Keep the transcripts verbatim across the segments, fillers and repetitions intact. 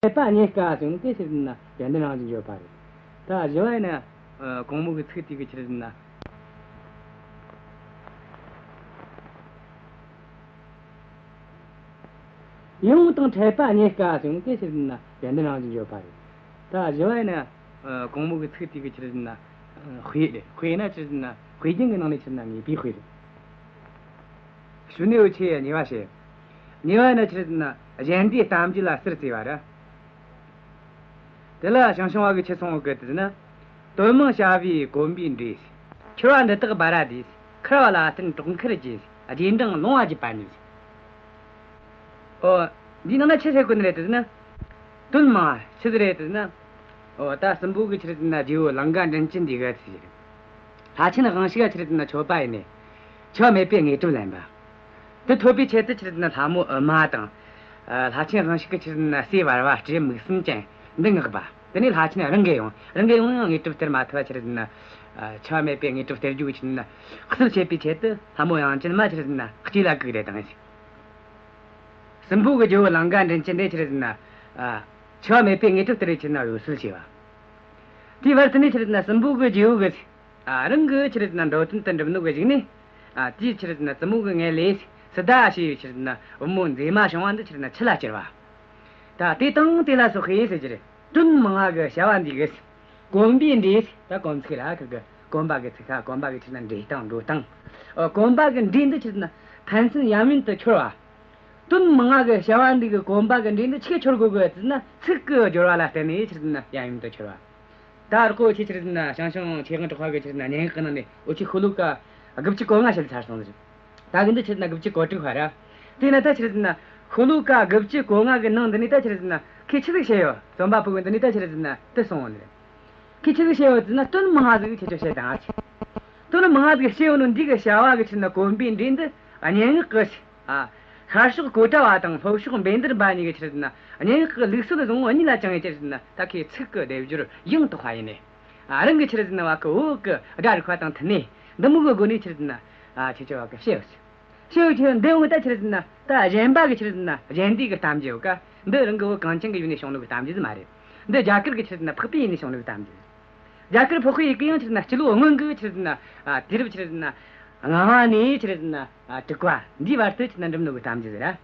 འཕྲད་པ་རྙེད་དཀའ་ཟེར་ནོ་དེ་ཆི་རེད་ཟེར་ན་ཡོན་ཏན་རང་བཞིན་བརྗོད་པ་རེད། ད་བཞི་བ་ཡིན་ན། ཨ། གོང་མོ་གི་ཚིག་དེ་གི་ཆི་རེད་ཟེར་ན། ཡིད་འོང་དང་འཕྲད་པ་རྙེད་དཀའ་ཟེར་ནོ་དེ་ཆི་རེད་ཟེར་ན་ཡོན་ཏན་རང་བཞིན་བརྗོད་པ་རེད། ད་བཞི་བ་ཡིན་ན། ཨ། གོང་མོ་གི་ཚིག་དེ་གི་ཆི་རེད་ཟེར་ན། ཨ། དཔེ་རེད། དཔེ་ན་ཆི་རེད་ཟེར་ན་དཔེ་རྒྱན་གི་ནང་ནས་ཆི་རེད་ཟེར་ན་ངེས་པའི་དཔེ་རེད། གཞུག་ནས་འུ་ཆོས་གཉིས་པ་བཤད། གཉིས་པ་ཡིན་ན་ཆི་རེད་ཟེར་ན་གཞན་སྡེའི་གཏམ་རྒྱུད་ལ་ཟུར་བརྩི་བ་རེད། དེ་ལ་ཞང་ཞུང་བ་གིས་ཆི་གསུངས་ཡོད་གི་ཟེར་ན། དོན་མང་བྱ་བའི་གོམ་པའི་འགྲོས། འཁྱོར་བ་འདི་དག་བ་ར་དེས། འཁར་བ་ལ་བརྟེན་གྲོག་མཁར་གྱི། རྗེས་འབྲང་ལོང་བ་བརྒྱུད་པ་ཉིད། ཨོ། འདིའི་ནང་ན་ཆི་ཟེར་གོ་ནི་རེད་ཟེར་ན། དོན་མང་ཆི་ཟིག་རེད་ཟེར་ན། ཨོ། ད་སྲིན་པོ་གི་ཆི་རེད་ཟེར་ན་རྗེ་བོ་ལང་ཀ་མགྲིན་བཅུ་འདི་ག་ཟེར། ལྷ་ཆེན་དབང་ཕྱུག་ག་ཆི་རེད་ཟེར་ན་མཆོད་པ་ཡེད་ནས། འཆི་བ་མེད་པའི་དངོས་གྲུབ་ལེན་པ། དེ་ཐོབ་པའི་ཆེད་དུ་ཆི་རེད་ཟེར་ན་ལྷ་མོ་ཨུ་མ་དང་། ཨ། ལྷ་ཆེན་དབང་ཕྱུག་གི་ཆི་རེད་ཟེར་ན་སྲས་བར་བ་སྤྲེའུ་མིག་གསུམ་ཅན་འདི་མངགས་པ། དེ་ནས་ལྷ་ཆེན་རང་གིས་ཡོང་། རང་གིས་ཡོང་ཡང་དངོས་གྲུབ་སྟེར་མ་ཐུབ་པ་ཆི་རེད་ཟེར་ན། ཨ། འཆི་བ་མེད་པའི་དངོས་གྲུབ་སྟེར་རྒྱུ་གི་ཆི་རེད་ཟེར་ན་ཁུར་བྱེད་པའི་ཆེད་དུ་ལྷ་མོ་དབྱངས་ཅན་མ་ཆི་རེད་ཟེར་ན་ལྕེ་ལ་བཀུག་རེ་བཏང་ཟིག། སྲིན་པོ་གི་རྗེ་བོ་ལང་ཀ་མགྲིན་བཅུ་འདི་ཆི་རེད་ཟེར་ན། ཨ། འཆི་བ་མེད་པའི་དངོས་གྲུབ་སྟེར་རེ་ཆི་རེད་ཟེར་ན་འོད་གསལ་བྱས་པ། དེའི་བར་དུ་ནས་ཆི་རེད་ཟེར་ན་སྲིན་པོ་གི་རྗེ་བོ་གིས། ཨ། རང་གི་ཆི་རེད་ཟེར་ན་འགྲོ་དོན་དུ་འགྲུབ་ནོ་གི་གཞུག་ནས། ཨ། དེའི་ཆི་རེད་ཟེར་ན་བཙུན་མོ་གི་མངལ་ལས་སི་ཏཱ་ཞེས་པའི་ཆི་རེད་ཟེར་ན་བུ་མོ་མཛེས་མ་བྱུང་བ་འདི་ཆི་རེད་ཟེར་ན་ཆུ་ལ་སྐྱུར་བ། ད་དེ་དང་དེ་ལ་སོགས་པའི་ཟེར་གྱི་རེད། དོན་མང་བ་གི་བྱ་བ་འདི་གིས། གོམ་པའི་འགྲོས། ད་གོམ་ཚིག་ར་ཁིར་གི་གོམ་པ་གི་ཚིག་ཁ། གོམ་པ་གི་ཆི་རེད་ཟེར་ན་འགྲོས་དང་འགྲོ་སྟངས། ཨོ། གོམ་པ་གི་འགྲོས་འདི་ཆི་རེད་ཟེར་ན་ཕན་ཚུན་ཡམ་ཡོམ་དུ་འཁྱོར་བ། དོན་མང་བ་གི་བྱ་བ་འདི་གི་གོམ་པ་གི་འགྲོས་འདི་ཆི་འཁྱོར་དགོས་གི་ཟེར་ན་ཚིག་གི་སྦྱོར་བ་ལ་བརྟེན་ནས་ཆི་རེད་ཟེར་ན་ཡམ་ཡོམ་དུ་འཁྱོར་བ། ད་རོགས་པོ་ཆི་ཆི་རེད་ཟེར་ན་ཞང་ཞུང་ཆོས་དབང་གྲགས་པ་གི་ཆི་རེད་ཟེར་ན་སྙན་ངག་གི་ནང་ནས་འུ་ཆོས་ཤོ་ལོ་ཀ་དགུ་བཅུ་གོ་ལྔ་བཤད་ཚར་སོང་ཟིག། ད་གི་འདི་ཆི་རེད་ཟེར་ན་དགུ་བཅུ་གོ་དྲུག་པ་ར། དེས་ན་ད་ཆི་རེད་ཟེར་ན་ཤོ་ལོ་ཀ་དགུ་བཅུ་གོ་ལྔ་གི་ནང་འདི་ནས་ད་ཆི་རེད་ཟེར་ན་ཁོས་ཆི་ཟིག་བཤད་ཡོད། རྩོམ་པ་པོ་གིས་འདི་ནས་ད་ཆི་རེད་ཟེར་ན་དེ་གསུངས་ཡོད་ནི་རེད། ཁོས་ཆི་ཟིག་བཤད་ཡོད་ཟེར་ན་དོན་མང་ང་ཟིག་ཁྱེད་ཆོ་བཤད་དང་ཨ་ཆི། དོན་མང་ང་ཟིག་བཤད་ཡོད་ནོ་འདི་གི་བྱ་བ་གི་ཆི་རེད་ཟེར་ན་གོམ་པའི་འགྲོས་འདི་སྙན་ངག་གི། ཨ། ཤར་ཕྱོགས་གཽ་ཌ་བ་དང་ལྷོ་ཕྱོགས་བཻ་ཌཱ་ར་པ་གཉིས་ཀྱི་ཆི་རེད་ཟེར་ན་སྙན་ངག་གི་ལུགས་སྲོལ་བཟང་བོ་གཉིས་ལ་བཅངས་ཡས་ཆི་རེད་ཟེར་ན་ད་ཁོས་ཚིག་གི་སྡེབ་སྦྱོར་ཡང་དག་པ་ཡེད་ནས། ཨ། རང་གི་ཆི་རེད་ཟེར་ན་བ་གི་བོད་གི་སྒྲ་རིག་པ་དང་མཐུན་ནས་འདི་མོ་གི་སྒོ་ནས་ཆི་རེད་ཟེར་ན། ཨ། ཁྱེད་ཆོ་བ་གི་བཤད་ཡོད་ཟེར། བཤད་ཡོད་ཆི་འདི་འོ་ད་ཆི་རེད་ཟེར་ན་ད་གཞན་པ་གི་ཆི་རེད་ཟེར་ན་གཞན་སྡེ་གི་གཏམ་རྒྱུད་ཡོད་ཀ། འདི་རང་གི་བོད་གངས་ཅན་གི་ཡུལ་ནས་བྱུང་ནོ་གི་གཏམ་རྒྱུད་མ་རེད། འདི་རྒྱ་གར་གི་ཆི་རེད་ཟེར་ན་འཕགས་པའི་ཡུལ་ནས་བྱུང་ནོ་གི་གཏམ་རྒྱུད། རྒྱ་གར་འཕགས་པའི་ཡུལ་གི་ཡང་ཆི་རེད་ཟེར་ན་སྤྱི་ལོ་སྔོན་གི་ཆི་རེད་ཟེར་ན། ཨ། དུས་རབས་ཆི་རེད་ཟེར་ན་ལྔ་བ་ནས་ཆི་རེད་ཟེར་ན། ཨ། དྲུག་པ་འདིའི་བར་དུ་ཆི་རེད་ཟེར་ན་འགྲུབ་ནོ་གི་གཏམ་རྒྱུད་ཟེར་ར།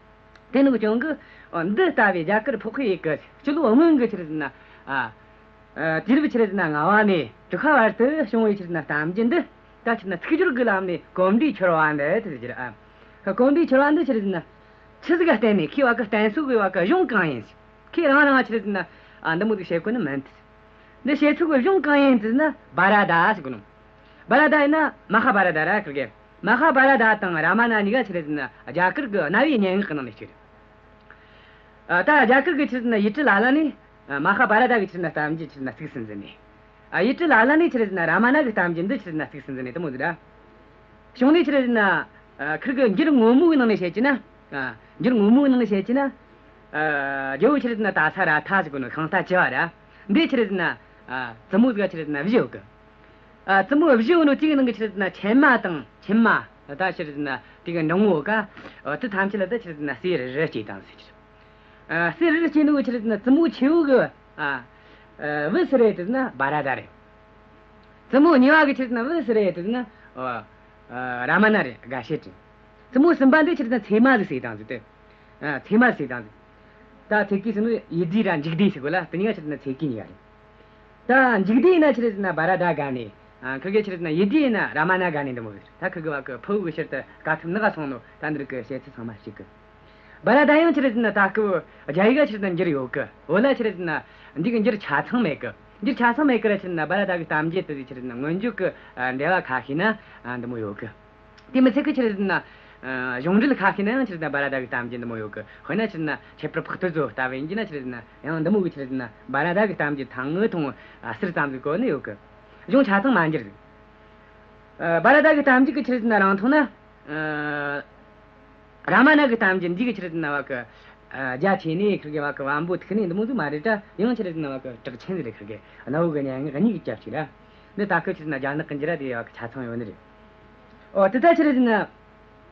དེ་ནོ་གི་རྐྱེན་གིས། ཨ། འདི་ལྟ་བུའི་རྒྱ་གར་འཕགས་པའི་ཡུལ་གི་སྤྱི་ལོ་སྔོན་གི་ཆི་རེད་ཟེར་ན། ཨ། ཨ། དུས་རབས་ཆི་རེད་ཟེར་ན་ལྔ་བ་ནས་དྲུག་པ་བར་དུ་བྱུང་བའི་ཆི་རེད་ཟེར་ན་གཏམ་རྒྱུད་འདི། ད་ཆི་རེད་ཟེར་ན་ཚིག་སྦྱོར་གི་ལམ་ནས་གོམ་འགྲོས་འཁྱོར་བ་འདི་དེ་ཟེར་གྱི་རེད། ཨ། གོམ་འགྲོས་འཁྱོར་བ་འདི་ཆི་རེད་ཟེར་ན། ཆི་ཟིག་ག་བརྟེན་ནས། ཁོའི་བ་གི་བརྟེན་སོ་གི་བ་གི་གཞུང་གང་ཡིན། ཁོས་རང་རང་ཆི་རེད་ཟེར་ན། ཨ། འདི་མོ་ཟིག་བཤད་གོ་ནི་མིན། འདི་བཤད་ཚུལ་གི་གཞུང་གང་ཡིན་ཟེར་ན་བྷ་ར་ད་ཟེར་གོ་ནོ། བྷ་ར་ད་ཡིན་ན་མ་ཧཱ་བྷ་ར་ད་ར་ཁིར་གི། མ་ཧཱ་བྷ་ར་ད་དང་རཱ་མ་ན་གཉིས་ཀ་ཆི་རེད་ཟེར་ན་རྒྱ་གར་གི་གནའ་བོའི་སྙན་ངག་གི་ནང་ནས་གཅིག་རེད། ཨ། ད་རྒྱ་གར་གི་ཆི་རེད་ཟེར་ན་ཡུལ་གྲུ་ལ་ལ་ནས། ཨ། མ་ཧཱ་བྷ་ར་ད་གི་ཆི་རེད་ཟེར་ན་གཏམ་རྒྱུད་ཆི་རེད་ཟེར་ན་གཙིགས་སུ་འཛིན་ནས། ཨ། ཡུལ་གྲུ་ལ་ལ་ནས་ཆི་རེད་ཟེར་ན་རཱ་མ་ན་གི་གཏམ་རྒྱུད་འདི་ཆི་རེད་ཟེར་ན་གཙིགས་སུ་འཛིན་ནས་དེ་མོ་ཟིག་ར། གཞུང་ནས་ཆི་རེད་ཟེར་ན། ཨ། ཁིར་གི་འགྱུར་ངོ་མའི་ནང་ནས་བཤད་ཀྱི་ན། ཨ། འགྱུར་ངོ་མའི་ནང་ནས་བཤད་ཀྱི་ན། ཨ། རྒྱལ་བོ་ཆི་རེད་ཟེར་ན་ཏཱ་ས་ར་ཐ་ཟེར་གོ་ནོ་ཤིང་རྟ་བཅུ་བ་ར། འདི་ཆི་རེད་ཟེར་ན། ཨ། བཙུན་མོ་ཟིག་ཆི་རེད་ཟེར་ན་བཞི་ཡོད་གི། ཨ། བཙུན་མོ་བཞི་ཡོད་ནོ་དེ་གི་ནང་གི་ཆི་རེད་ཟེར་ན་ཆེན་མ་དང་ཆུང་མ། ད་ཆི་རེད་ཟེར་ན་དེ་གི་འབྲིང་བོ་ཀ། ཨ། དེ་ཐམས་ཅད་ལ་ད་ཆི་རེད་ཟེར་ན་སྲས་རེ་རེ་སྐྱེས་དང་ཟེར་གྱི། ཨ། སྲས་རེ་རེ་སྐྱེས་ནོ་གི་ཆི་རེད་ཟེར་ན་བཙུན་མོ་ཆེ་བོ་གི། ཨ། ཨ། བུ་སུ་རེད་ཟེར་ན་བྷ་ར་ད་རེད། བཙུན་མོ་གཉིས་པ་གི་ཆི་རེད་ཟེར་ན་བུ་སུ་རེད་ཟེར་ན། ཨ། ཨ། རཱ་མ་ན་རེད། དགའ་བྱེད་རེད། བཙུན་མོ་གསུམ་པ་འདི་ཆི་རེད་ཟེར་ན་མཚེ་མ་ཟིག་སྐྱེས་དང་ཟེར་ཏེ། ཨ། མཚེ་མ་ཟིག་སྐྱེས་དང་ཟེར། ད་ཚིག་གིས་ཟེར་ནོ་ཡིད་བདེ་ར་འཇིག་བདེ་ཟེར་གོ་ལ། དེ་གཉིས་ཀ་ཆི་རེད་ཟེར་ན་མཚེ་གི་གཉིས་ཀ་རེད། ད་འཇིག་བདེ་ཡིན་ན་ཆི་རེད་ཟེར་ན་བྷ་ར་ད་དགའ་ནས། ཨ། ཁིར་གི་ཆི་རེད་ཟེར་ན་ཡིད་བདེ་ཡིན་ན་རཱ་མ་ན་དགའ་ནས་འདི་མོ་ཟིག། ད་ཁིར་གི་བ་གི་ཕུ་བོ་གི་ཕྱིར་དུ་དཀའ་ཐུབ་ནག་ག་སོང་ནོ་ད་འདི་རིགས་གི་བཤད་ཚུལ་ཚང་མ་གཅིག་གི། བྷ་ར་ད་ཡང་ཆི་རེད་ཟེར་ན་ད་སྐབས་རྒྱ་ཡིག་ག་ཆི་རེད་ཟེར་ན་འགྱུར་ཡོད་གི། འོ་ལ་ཆི་རེད་ཟེར་ན་འདི་གི་འགྱུར་ཆ་ཚང་མེད་གི། འགྱུར་ཆ་ཚང་མེད་གི་ར་ཆི་རེད་ཟེར་ན་བྷ་ར་ད་གི་གཏམ་རྒྱུད་དེ་ཆི་རེད་ཟེར་ན་མངོན་བརྗོད་གི། ཨ། འགྲེལ་བ་ཁ་ཤས་ན། ཨ། འདི་མོ་ཡོད་གི། དེ་མི་ཚད་གི་ཆི་རེད་ཟེར་ན། ཨ། གཞུང་འགྲེལ་ཁ་ཤས་ན་ཡང་ཆི་རེད་ཟེར་ན་བྷ་ར་ད་གི་གཏམ་རྒྱུད་འདི་མོ་ཡོད་གི། དཔེར་ན་ཆི་རེད་ཟེར་ན་ཁྱད་པར་འཕགས་བསྟོད་ཚོ་ལྟ་བུ་ཡིན་གྱི་ན་ཆི་རེད་ཟེར་ན་ཡང་འདི་མོ་གི་ཆི་རེད་ཟེར་ན་བྷ་ར་ད་གི་གཏམ་རྒྱུད་ཐང་ངུ་ཐུང་ངུ། ཨ། ཟུར་ཙམ་ཟིག་གོ་ནི་ཡོད་གི། གཞུང་ཆ་ཚང་མ་འགྱུར་ཟིག། ཨ། བྷ་ར་ད་གི་གཏམ་རྒྱུད་གི་ཆི་རེད་ཟེར་ན་རིང་ཐུང་ན། ཨ། རཱ་མ་ན་གི་གཏམ་རྒྱུད་འདི་གི་ཆི་རེད་ཟེར་ན་བ་གི། ཨ། རྒྱ་ཆེ་ནས་ཁིར་གི་བ་གི་བམ་པོ་ཐུག་ནས་འདི་མོ་ཟིག་མ་རེད་ད། ཡང་ཆི་རེད་ཟེར་ན་བ་གི་གྲགས་ཆེན་ཟིག་རེད། ཁིར་གི་གནའ་བོ་གི་སྙན་ངག་གཉིས་ཀྱི་རྒྱབ་ཅིག་ར། འདི་ད་སྐབས་ཆི་རེད་ཟེར་ན་རྒྱ་ནག་གི་འགྱུར་ར་དེ་བ་གི་ཆ་ཚང་ཡོད་ནི་རེད། ཨོ། དེ་ད་ཆི་རེད་ཟེར་ན།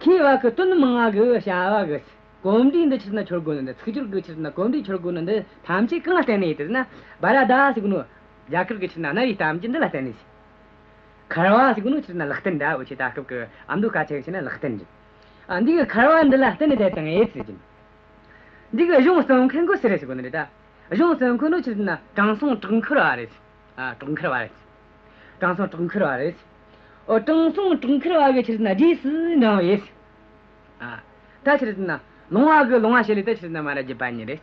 ཁོས་བ་གི་དོན་མང་ང་གི་བྱ་བ་གི། གོམ་འགྲོས་འདི་ཆི་རེད་ན་འཆོར་དགོས་ནི་འདི། ཚིག་སྦྱོར་གི་ཆི་རེད་ན་གོམ་འགྲོས་འཆོར་དགོས་ནི་འདི་ཐམས་ཅད་གང་ལ་བརྟེན་ནས་ཡིན་ཟེར་ན། བྷ་ར་ཏ་ཟེར་གོ་ནོ། རྒྱ་གར་གི་ཆི་རེད་ན་གནའ་བོའི་གཏམ་རྒྱུད་འདི་ལ་བརྟེན་ནས་ཟེར། འཁར་བ་ཟེར་གོ་ནོ་ཆི་རེད་ན་ལག་རྟེན་འདྲ། འུ་ཆོས་ད་སྐབས་ཀྱི་ཨ་མདོ་སྐད་ཆ་གི་ཆི་རེད་ན་ལག་རྟེན་རེད། ཨ། འདི་གི་འཁར་བ་འདི་ལ་བརྟེན་ནས་བསྡད་བཏང་ཡོད་ཟེར་གྱི། འདི་གི་གཞུང་རྩོམ་མཁན་གོ་སུ་རེད་ཟེར་གོ་ནི་རེད་ད། གཞུང་རྩོམ་མཁན་ནོ་ཆི་རེད་ན་དྲང་སྲོང་གྲོག་མཁར་བ་རེད། ཨ། གྲོག་མཁར་བ་རེད། དྲང་སྲོང་གྲོག་མཁར་བ་རེད། ཨོ། དྲང་སྲོང་གྲོག་མཁར་བ་གི་ཆི་རེད་ན་རྗེས་སུ་འབྲངས་ཡོད། ཨ། ད་ཆི་རེད་ན་ལོང་བ་གི་ལོང་བ་བྱེད་ལས་ད་ཆི་རེད་ན་མ་ར་བརྒྱུད་པ་ཉིད་རེད།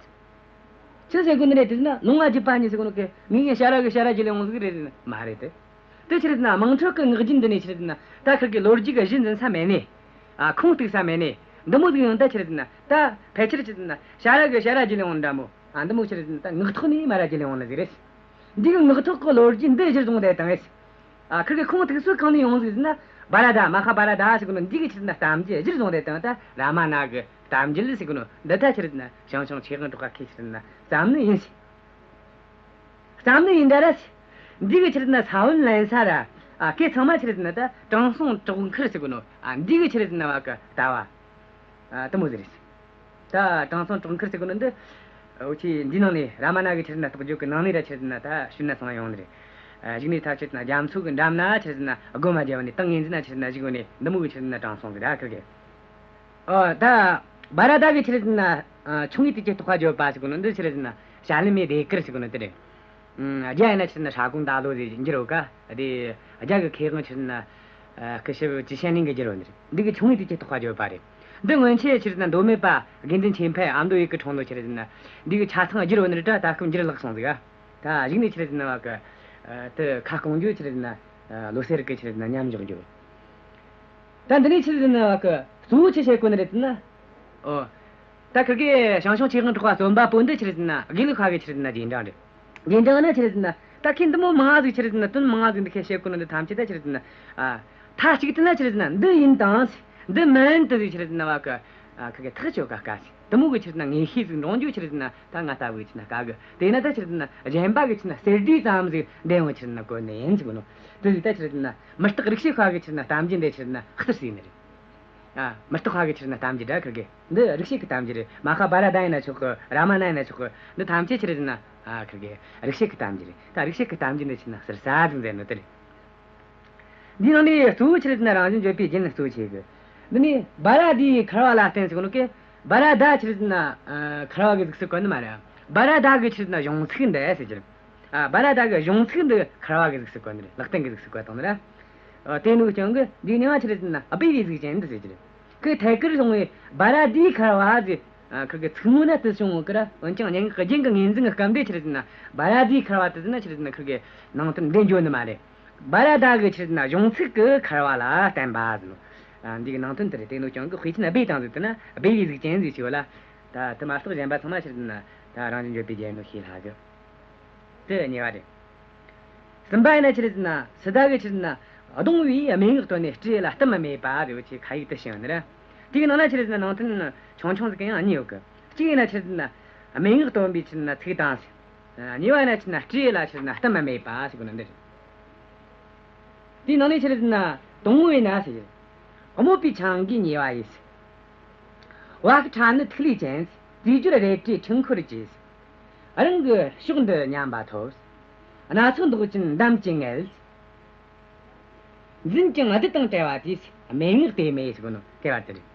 ཆི་ཟེར་གོ་ནི་རེད་ཟེར་ན། ལོང་བ་བརྒྱུད་པ་ཉིད་ཟེར་གོ་ནོ་གི་ངེས་ངེས་ཞ་ར་གི་ཞ་ར་བརྒྱུད་ལས་འོང་ཟིག་རེད་ཟེར་ན་མ་རེད་དེ། དེ་ཆི་རེད་ཟེར་ན་དམངས་ཁྲོད་ཀྱི་ངག་རྒྱུན་འདི་ནས་ཆི་རེད་ཟེར་ན་ད་ཁིར་གི་ལོ་རྒྱུས་ཀྱི་གཞི་འཛིན་ས་མེད་ནས། ཨ། ཁུངས་གཏུགས་ས་མེད་ནས། འདི་མོ་ཟིག་ཡང་ད་ཆི་རེད་ཟེར་ན་ད་ཕལ་ཆེར་ཆི་རེད་ཟེར་ན་ཞ་ར་གི་ཞ་ར་བརྒྱུད་ལས་འོང་འདྲ་མོ། ཨ། འདི་མོ་ཆི་རེད་ཟེར་ན་ད་ངག་ཐོག་ནས་མ་ར་བརྒྱུད་ལས་འོང་ནི་ཟིག་རེད། འདི་གི་ངག་ཐོག་གི་ལོ་རྒྱུས་འདི་གཞིར་བཟུང་སྟེ་བཏང་ངས། ཨ། ཁིར་གི་ཁུངས་གཏུགས་སྲོལ་གང་ནས་ཡོང་ཟིག་ཟེར་ན། བྷ་ར་ཏ། མ་ཧཱ་བྷ་ར་ཏ་ཟེར་གོ་ནོ་འདི་གི་ཆི་རེད་ན་གཏམ་རྒྱུད་གཞིར་བཟུང་སྟེ་བཏང་། ད་རཱ་མ་ན་གི་གཏམ་རྒྱུད་ཟེར་གོ་ནོ་འདི་ད་ཆི་རེད་ན་ཞང་ཞུང་ཆོས་དབང་གྲགས་པ་གིས་ཆི་རེད་ན་བརྩམས་ནི་ཡིན་ཟེར། བརྩམས་ནི་ཡིན་ད་ར་ཟེར། འདི་གི་ཆི་རེད་ན་ས་བོན་ལེན་ས་ར། ཨ། སྐད་ཚང་མ་ཆི་རེད་ན་ད་དྲང་སྲོང་གྲོག་མཁར་ཟེར་གོ་ནོ། ཨ། འདི་གི་ཆི་རེད་ན་བ་གི་ལྟ་བ། ཨ། དེ་མོ་ཟིག་རེད། ད་དྲང་སྲོང་གྲོག་མཁར་ཟེར་གོ་ནོ་འདི། འུ་ཆོས་འདི་ནང་ནས་རཱ་མ་ན་གི་ཆི་རེད་ན་རྟོགས་བརྗོད་ཀྱི་ནང་ནས་ར་ཆི་རེད་ན་ད་ཞུས་ན་སོང་ཡོང་ནི་རེད། ཨ། གཞུག་ནས་ད་ཆི་རེད་ན་རྒྱ་མཚོ་གི་འགྲམ་ན་ཆི་རེད་ན་སྒོ་མ་བརྒྱབ་ནས་ཏིང་ངེ་འཛིན་ན་ཆི་རེད་ན་བཞུགས་ནས་འདི་མོ་གི་ཆི་རེད་ན་དྲང་སྲོང་ཟིག་ར་ཁིར་གི། ཨོ། ད་བྷ་ར་ཏ་གི་ཆི་རེད་ན། ཨ། ཆུང་ངུའི་དུས་ཀྱི་རྟོགས་པ་བརྗོད་པ་ཟེར་གོ་ནོ་འདི་ཆི་རེད་ན་ཞྭ་ལུ་མའི་ཟློས་གར་ཟེར་གོ་ནོ་དེ་རེད། ཨ། རྒྱ་ཡིན་ན་ཆི་རེད་ན་ཧྲ་གོང་ད་ལོ་ཟེར་འགྱུར་ཡོད་ཀ། དེ་རྒྱ་གི་མཁས་དབང་ཆི་རེད་ན། ཨ། སྐུ་ཞབས་ཅི་ཤན་ལིན་གིས་བསྒྱུར་ཡོད་ནི་རེད། འདི་གི་ཆུང་ངུའི་དུས་ཀྱི་རྟོགས་པ་བརྗོད་པ་རེད། འདི་སྔོན་ཆད་ཆི་རེད་ན་མདོ་སྨད་པ་དགེ་འདུན་ཆོས་འཕེལ་ཨ་མདོ་ཡི་གི་འཁྲུངས་ལོ་ཆི་རེད་ན། འདི་གི་ཆ་ཚང་བསྒྱུར་ཡོད་ནི་རེད་དྲ། ད་སྐབས་འགྱུར་ལག་སོང་ཟིག་ཨ། ད་གཞུག་ནས་ཆི་རེད་ན་བ་གི། ཨ། དེ་ཁ་སྐོང་རྒྱུ་ཆི་རེད་ན། ཨ། ལོ་སེར་གི་ཆི་རེད་ན་མཉམ་འཇོག་རྒྱུ། ད་འདི་ནས་ཆི་རེད་ན་བ་གི་གཙོ་བོ་ཆི་བཤད་གོ་ནི་རེད་ཟེར་ན། ཨོ། ད་ཁིར་གི་ཞང་ཞུང་ཆོས་དབང་གྲགས་པ་རྩོམ་པ་པོ་འདི་ཆི་རེད་ཟེར་ན་དགེ་ལུགས་པ་གི་ཆི་རེད་ན་རྗེས་འབྲང་རེད། རྗེས་འབྲང་ན་ཆི་རེད་ཟེར་ན་ད་ཁོས་འདི་མོ་མང་ཟིག་ཆི་རེད་ཟེར་ན་དོན་མང་ཟིག་འདི་ཁོས་བཤད་གོ་ནོ་འདི་ཐམས་ཅད་ད་ཆི་རེད་ཟེར་ན། ཨ། མཐའ་གཅིག་ཏུ་ན་ཆི་རེད་ཟེར་ན་འདི་ཡིན་དང་། འདི་མིན་དུ་ཟིག་ཆི་རེད་ཟེར་ན་བ་གི། ཨ། ཁིར་གི་ཐག་གཅོད་ག་དཀའ་ཟིག། དེ་མོ་གི་ཆི་རེད་ན་ངེས་ཤེས་ཟིག་འདྲོངས་རྒྱུ་ཆི་རེད་ཟེར་ན་ད་ང་ལྟ་བུ་གི་ཆི་རེད་ན་དཀའ་གི། དེ་ན་ད་ཆི་རེད་ཟེར་ན་གཞན་པ་གི་ཆི་རེད་ན་གསེར་བྲིས་ཙམ་ཟིག་འདེམས་བོ་ཆི་རེད་ན་གོ་ནི་ཡིན་ཟེར་གོ་ནོ། དེ་ཟིག་ད་ཆི་རེད་ཟེར་ན་མུ་སྟེགས་རིག་བྱེད་པ་གི་ཆི་རེད་ན་གཏམ་རྒྱུད་འདི་ཆི་རེད་ན་ཁུར་ཟིག་ནི་རེད། ཨ། མུ་སྟེགས་པ་གི་ཆི་རེད་ན་གཏམ་རྒྱུད་ར་ཁིར་གི། འདི་རིག་བྱེད་ཀྱི་གཏམ་རྒྱུད་རེད། མ་ཧཱ་བྷ་ར་ཏ་ཡིན་ན་ཆོག་གི། རཱ་མ་ན་ཡིན་ན་ཆོག་གི། འདི་ཐམས་ཅད་ཆི་རེད་ཟེར་ན། ཨ། ཁིར་གི་རིག་བྱེད་ཀྱི་གཏམ་རྒྱུད་རེད། ད་རིག་བྱེད་ཀྱི་གཏམ་རྒྱུད་འདི་ཆི་རེད་ན་ཟུར་ཟ་ཟིག་མཛད་ནོ་དེ་རེད། འདིའི་ནང་ནས་གཙོ་བོ་ཆི་རེད་ཟེར་ན་རང་བཞིན་བརྗོད་པའི་རྒྱན་གཙོ་བོ་ཆེ་གི། འདི་ནས་བྷ་ར་ཏའི་འཁར་བ་ལ་བརྟེན་ཟེར་གོ་ནོ་གི། བྷ་ར་ཏ་ཆི་རེད་ཟེར་ན། ཨ། འཁར་བ་གི་གཟུགས་སུ་བཀོད་ནི་མ་རེད། བྷ་ར་ཏ་གི་ཆི་རེད་ཟེར་ན་གཞུང་ཚིག་འདི་ཟེར་གྱི་རེད། ཨ། བྷ་ར་ཏ་གི་གཞུང་ཚིག་འདི་འཁར་བ་གི་གཟུགས་སུ་བཀོད་ནི་རེད། ལག་རྟེན་གི་གཟུགས་སུ་བཀོད་བཏང་ནི་རེད། ཨ། དེ་ནོ་རྐྱེན་གི་འདིའི་མིང་ང་ཆི་རེད་ཟེར་ན་སྦས་པའི་གཟུགས་ཅན་འདི་ཟེར་གྱི་རེད། ཁོས་ཐད་ཀར་བྱུང་བའི་བྷ་ར་ཏའི་འཁར་བ་ཟེར། ཨ། ཁིར་གི་ཚིག་ངོ་ན་དེ་བྱུང་ཡོད་གི་ར། འོན་ཀྱང་སྙན་ངག་རྒྱན་གྱི་ངོས་འཛིན་གྱི་སྐབས་འདི་ཆི་རེད་ཟེར་ན་བྷ་ར་ཏའི་འཁར་བ་དེ་ཟེར་ན་ཆི་རེད་ཟེར་ན་ཁིར་གི་ནང་དོན་འདི་འཇོག་ནི་མ་རེད། བྷ་ར་ཏ་གི་ཆི་རེད་ཟེར་ན་གཞུང་ཚིག་གི་འཁར་བ་ལ་བརྟེན་པ་ཟེར་ནོ། ཨ། འདི་གི་ནང་དོན་དེ་རེད། དེ་ནོ་རྐྱེན་གི་དཔེ་ཅན་སྦས་བཏང་ཟིག། དེ་ན་སྦས་པའི་གཟུགས་ཅན་ཟིག་ཞིག་ཡོད་ལ། ད་དེ་མ་གཏོགས་གཞན་པ་ཚང་མ་ཆི་རེད་ཟེར་ན་ད་རང་བཞིན་བརྗོད་པའི་རྒྱན་ནོ་ཤེས་སླ་གི། དེ་གཉིས་པ་རེད། གསུམ་པ་ཡིན་ན་ཆི་རེད་ཟེར་ན་སི་ཏཱ་གིས་ཆི་རེད་ཟེར་ན་གདུང་བའི་སྨྲེ་སྔགས་བཏོན་ནས་སྤྲེའུ་ལ་གཏམ་སྨྲས་པ་ཟེར་བ་ཆེ་ཁ་ཡིག་དེ་བྱིན་ནི་རེད། དེའི་ནང་ན་ཆི་རེད་ཟེར་ན་ནང་དོན་ཆུང་ཆུང་ཟིག་གི་ཡང་གཉིས་ཡོད་གི། གཅིག་ཡིན་ན་ཆི་རེད་ཟེར་ན་སྨྲེ་སྔགས་བཏོན་པའི་ཆི་རེད་ཟེར་ན་ཚིག་དང་ཟེར། གཉིས་པ་ཡིན་ན་ཆི་རེད་ཟེར་ན་སྤྲེའུ་ལ་ཆི་རེད་ཟེར་ན་གཏམ་སྨྲས་པ་ཟེར་གོ་ནི་འདི་རེད། དེའི་ནང་ནས་ཆི་རེད་ཟེར་ན་དང་པོ་ཡིན་ན་ཟེར། དམོད་པའི་ཆང་གིས་མྱོས་པ་ཡིས། བ་ཕྲ་ནི་ཐིག་ལེ་ཅན། རྩིས་སྦྱོར་རལ་གྲིའི་འཕྲུལ་འཁོར་གྱིས། རང་གི་ཕྱོགས་འདི་ཉམས་པ་ཐོབ། སྣ་ཚོགས་མདོག་ཅན་འདམ་གྱི་མངལ། འཛིན་ཅིང་རྡུལ་དང་བྲལ་བ་དེས། སྨྲེ་སྔགས་དེ་སྨྲས་ཟེར་གོ་ནོ་དེ་བར་དེ་རེད།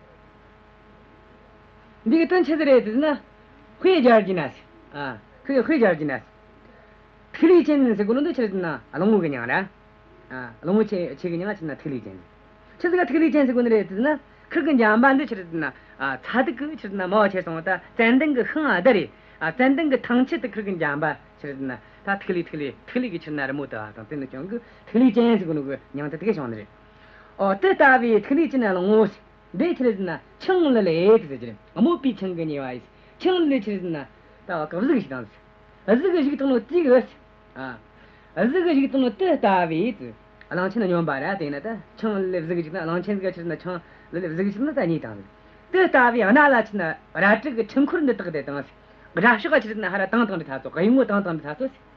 འདི་གི་དོན་ཆི་ཟིག་རེད་ཟེར་ན། དཔེ་སྦྱར་རྒྱུ་ན་ཟེར། ཨ། ཁོས་དཔེ་སྦྱར་རྒྱུ་ན་ཟེར། ཐིག་ལེ་ཅན་ཟེར་གོ་ནོ་འདི་ཆི་རེད་ཟེར་ན་གླང་པོ་གི་མྱིང་རེད། ཨ། གླང་པོ་ཆེ་ཆེ་གི་མྱིང་ང་ཆི་རེད་ན་ཐིག་ལེ་ཅན་ཟེར། ཆི་ཟིག་ག་ཐིག་ལེ་ཅན་ཟེར་གོ་ནི་རེད་ཟེར་ན། ཁིར་གི་འགྲམ་པ་འདི་ཆི་རེད་ཟེར་ན། ཨ། ཚ་གདུག་གི་ཆི་རེད་ན་མོ་ཆེ་སོང་བ་ད་ཙན་དན་གི་ཤིང་ཨ་དར་རེད། ཨ། ཙན་དན་གི་ཐང་ཆད་དུ་ཁིར་གི་འགྲམ་པ་ཆི་རེད་ཟེར་ན་ད་ཐིག་ལེ་ཐིག་ལེ་ཐིག་ལེ་གི་ཆི་རེད་ན་རི་མོ་བཏབ་པ་དང་དེ་ནི་ཀྱང་གི་ཐིག་ལེ་ཅན་ཟེར་གོ་ནོ་གི་མྱིང་དེ་དེ་ག་བྱུང་ནི་རེད། ཨོ། དེ་ལྟ་བུའི་ཐིག་ལེ་ཅན་གླང་པོ་ཆེ། འདི་ཆི་རེད་ཟེར་ན་ཆང་ལུད་ལས་ཟེར་གྱི་རེད། དམོད་པའི་ཆང་གིས་མྱོས་པ་ཡིས། ཆང་ལུད་ཆི་རེད་ཟེར་ན་ད་བ་གི་གཟུགས་ཤིག་དང་ཟེར། གཟུགས་གཞུག་བཏང་ནོ་དེ་གི། ཨ། གཟུགས་གཞུག་བཏང་ནོ་དེ་ལྟ་བུའི་ཟེར། གླང་ཆེན་སྨྱོན་པ་ར་དེ་ན་ད་ཆང་ལུད་གཟུགས་གཞུག་ན་གླང་ཆེན་གི་ཆི་རེད་ན་ཆང་ལུད་གཟུགས་གཞུག་ན་ད་གཉིས་དང་ཟེར། དེ་ལྟ་བུའི་སྣ་ལ་ཆི་རེད་ན་རལ་གྲི་གི་འཕྲུལ་འཁོར་འདི་བཏགས་ཏེ་དང་ཟེར། དགྲ་ཕྱོགས་ཆི་རེད་ན་ཧ་ར་དང་དང་འདྲི་ཐ་ཚོ། གཡུལ་ངོ་དང་དང་འདྲི་ཐ་ཚོ་ཟེར།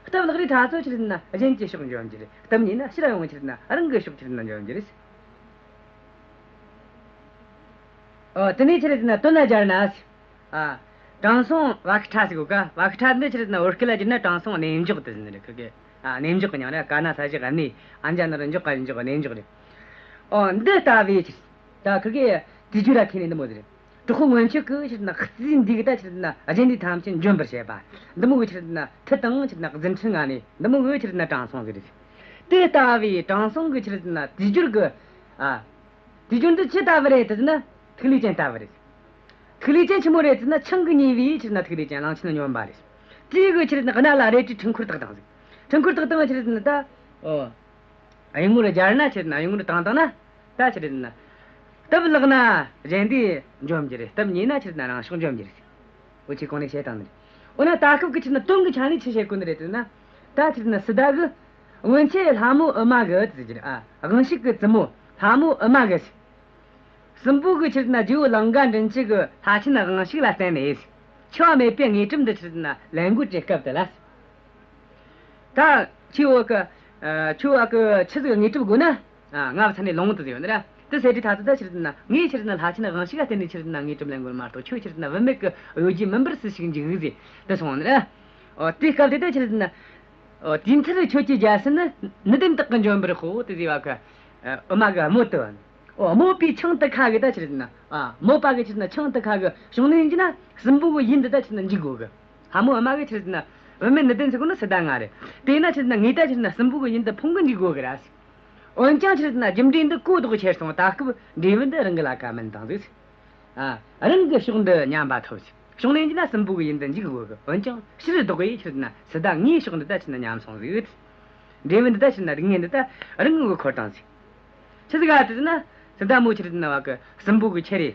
སྟབས་ལེགས་རི་ཐ་ཚོ་ཆི་རེད་ན་གཞན་གྱི་ཕྱོགས་འཇོམས་རྒྱུ་རེད། སྟབས་ཉེས་ན་ཕྱིར་ཡོང་ཆི་རེད་ན་རང་གི་ཕྱོགས་ཆི་རེད་ན་འཇོམས་རྒྱུ་རེད། ཨོ། དེ་ནས་ཆི་རེད་ཟེར་ན་དོན་ལ་སྦྱར་ན། ཨ། དྲང་སྲོང་བ་ཁི་ཁྲ་ཟེར་གོ་ཀ། བ་ཁི་ཁྲ་འདི་ཆི་རེད་ཟེར་ན་བོད་སྐད་ལ་བསྒྱུར་ན་དྲང་སྲོང་གནས་འཇོག་དེ་ཟེར་ནི་རེད། ཁི་གེ། ཨ། གནས་འཇོག་གི་མྱིང་རེད། ཀ་ན་ས་བཞག་གནས། ཨ་འཇམ་ན་རོ་འཇོ་ག་ཞབས་ཀྱུ་འཇོག་གནས་འཇོག་རེད། ཨོ། འདི་ལྟ་བུའི་ཆི་རེད། ད་ཁི་གེ་དུས་སྦྱོར་ར་ཁེ་ནས་འདི་མོ་ཟིག་རེད། དྲག་པོ་མངོན་སྤྱོད་ཀྱི་ཆི་རེད་ཟེར་ན་རྩིས་འདི་གི་ད་ཆི་རེད་ཟེར་ན་རྗེས་འདྲིས་ཐམས་ཅད་འཇོམས་པར་བྱེད་པ། འདི་མོ་གི་ཆི་རེད་ཟེར་ན་མཐུ་དང་ཆི་རེད་ཟེར་ན་རྫུ་འཕྲུལ་མངའ་ནི་འདི་མོ་གི་ཆི་རེད་ཟེར་ན་དྲང་སྲོང་ཟིག་རེད། དེ་ལྟ་བུའི་དྲང་སྲོང་གི་ཆི་རེད་ཟེར་ན་དུས་སྦྱོར་གི། ཨ། དུས་སྦྱོར་འདི་ཅི་ལྟ་བུ་རེད་ཟེར་ན། ཐིག་ལེ་ཅན་ལྟ་བུ་རེད། ཐིག་ལེ་ཅན་ཆི་མོ་རེད་ཟེར་ན་ཆང་གིས་མྱོས་པའི་ཆི་རེད་ཟེར་ན་ཐིག་ལེ་ཅན། གླང་ཆེན་སྨྱོན་པ་རེད། དེ་གི་ཆི་རེད་ཟེར་ན་སྣ་ལ་རལ་གྲིའི་འཕྲུལ་འཁོར་བཏགས་བཏང་ཟིག། འཕྲུལ་འཁོར་བཏགས་བཏང་ཆི་རེད་ཟེར་ན་ད། ཨོ། གཡུལ་ངོར་སྦྱར་ན་ཆི་རེད་ཟེར་ན་གཡུལ་ངོར་བཏང་བཏང་ན། ད་ཆི་རེད་ཟེར་ན། སྟབས་ལེགས་ན་གཞན་སྡེ་འཇོམས་རྒྱུ་རེད། སྟབས་ཉེས་ན་ཆི་རེད་ཟེར་ན་རང་ཕྱོགས་འཇོམས་རྒྱུ་རེད། འུ་ཆོས་གོང་ནས་བཤད་བཏང་ནི་རེད། འོ་ན་ད་སྐབས་ཀྱི་ཆི་རེད་ཟེར་ན་དོན་གྱི་ཆ་ནས་ཆི་བཤད་གོ་ནི་རེད་ཟེར་ན། ད་ཆི་རེད་ཟེར་ན་སི་ཏཱ་གིས། སྔོན་ཆད་ལྷ་མོ་ཨུ་མ་གིས་ཟེར་རྒྱུ་རེད། ཨ། དབང་ཕྱུག་གི་བཙུན་མོ་ལྷ་མོ་ཨུ་མ་གིས། སྲིན་པོ་གི་ཆི་རེད་ཟེར་ན་རྗེ་བོ་ལང་ཀ་མགྲིན་བཅུ་གི་ལྷ་ཆེན་དབང་ཕྱུག་ལ་བརྟེན་ནས། འཆི་བ་མེད་པའི་དངོས་གྲུབ་འདི་ཆི་རེད་ཟེར་ན་ལེན་དགོས་ཀྱི་སྐབས་དེ་ལ། ད་ཁྱོད་བོ་གི། ཨ། ཁྱོད་བོ་གི་ཆི་ཟིག་དངོས་གྲུབ་དགོས་ན། ཨ། ང་བོ་ཚ་ནས་ལོངས་དུ་ཟེར་ཡོད་ནི་ར། དེ་ཟེར་དུས་ད་ཚོད་ད་ཆི་རེད་ཟེར་ན་ངས་ཆི་རེད་ཟེར་ན་ལྷ་ཆེན་དབང་ཕྱུག་ལ་བརྟེན་ནས་ཆི་རེད་ཟེར་ན་དངོས་གྲུབ་ལེན་དགོས་མ་གཏོགས། ཁྱོད་ཆི་རེད་ཟེར་ན་བུད་མེད་ཀྱི་གཡོ་སྒྱུའི་མུན་པར་སུ་ཞིག་འཇུག་ཟེར་དེ་སོང་ནི་ར། ཨོ། དེའི་སྐབས་དེ་ད་ཆི་རེད་ཟེར་ན། ཨོ། དུས་མཐར་ཁྱོད་ཀྱི་རྒྱལ་སྲིད་ནི། ནུས་ལྡན་དག་གིས་འཇོམས་པར་ཤོག་དེ་ཟེར་བ་གི། ཨ། ཨུ་མ་གི་དམོད་དེ། ཨོ། དམོད་པའི་ཆང་དེ་ཁ་གི་ད་ཆི་རེད་ཟེར་ན། ཨ། དམོད་པ་གི་ཆི་རེད་ཟེར་ན་ཆང་དེ་ཁ་གི་བྱུང་ནས་ཡིན་གྱི་ན་སྲིན་པོ་གི་ཡུལ་འདི་ད་ཆི་རེད་ཟེར་ན་འཇིག་དགོས་གི། ལྷ་མོ་ཨུ་མ་གི་ཆི་རེད་ཟེར་ན་བུད་མེད་ནུས་ལྡན་ཟེར་གོ་ནི་སི་ཏཱ་ང་རེད། དེས་ན་ཆི་རེད་ཟེར་ན་ངས་ད་ཆི་རེད་ཟེར་ན་སྲིན་པོ་གི་ཡུལ་འདི་ཕུང་གི་འཇུག་དགོས་གི་ར། འོན་ཀྱང་ཆི་རེད་ཟེར་ན་རྒྱུ་འབྲས་འདི་གོ་ལྡོག་ཆེར་སོང་། ད་སྐབས་འབྲས་བུ་འདི་རང་གི་ལ་ཁ་མིན་བཏང་ཟིག། ཨ། རང་གི་ཕྱོགས་འདི་ཉམས་པ་ཐོབ་ཟིག། བྱུང་ནས་ཡིན་ན་སྲིན་པོ་གི་ཡུལ་འདི་འཇིག་དགོས་གི། འོན་ཀྱང་ཕྱིར་ལྡོག་གི་ཆི་རེད་ཟེར་ན་སི་ཏཱ་ངའི་ཕྱོགས་འདི་ད་ཆི་རེད་ཟེར་ན་ཉམས་སོང་ཟིག། འབྲས་བུ་འདི་ད་ཆི་རེད་ཟེར་ན་སྡུག་བསྔལ་འདི་ད་རང་གི་འཁོར་བཏང་ཟིག། ཆི་ཟིག་ག་དེ་ན་སི་ཏཱ་མོ་ཆི་རེད་ཟེར་ན་བ་གི་སྲིན་པོ་གི་ཁྱེར་རེ།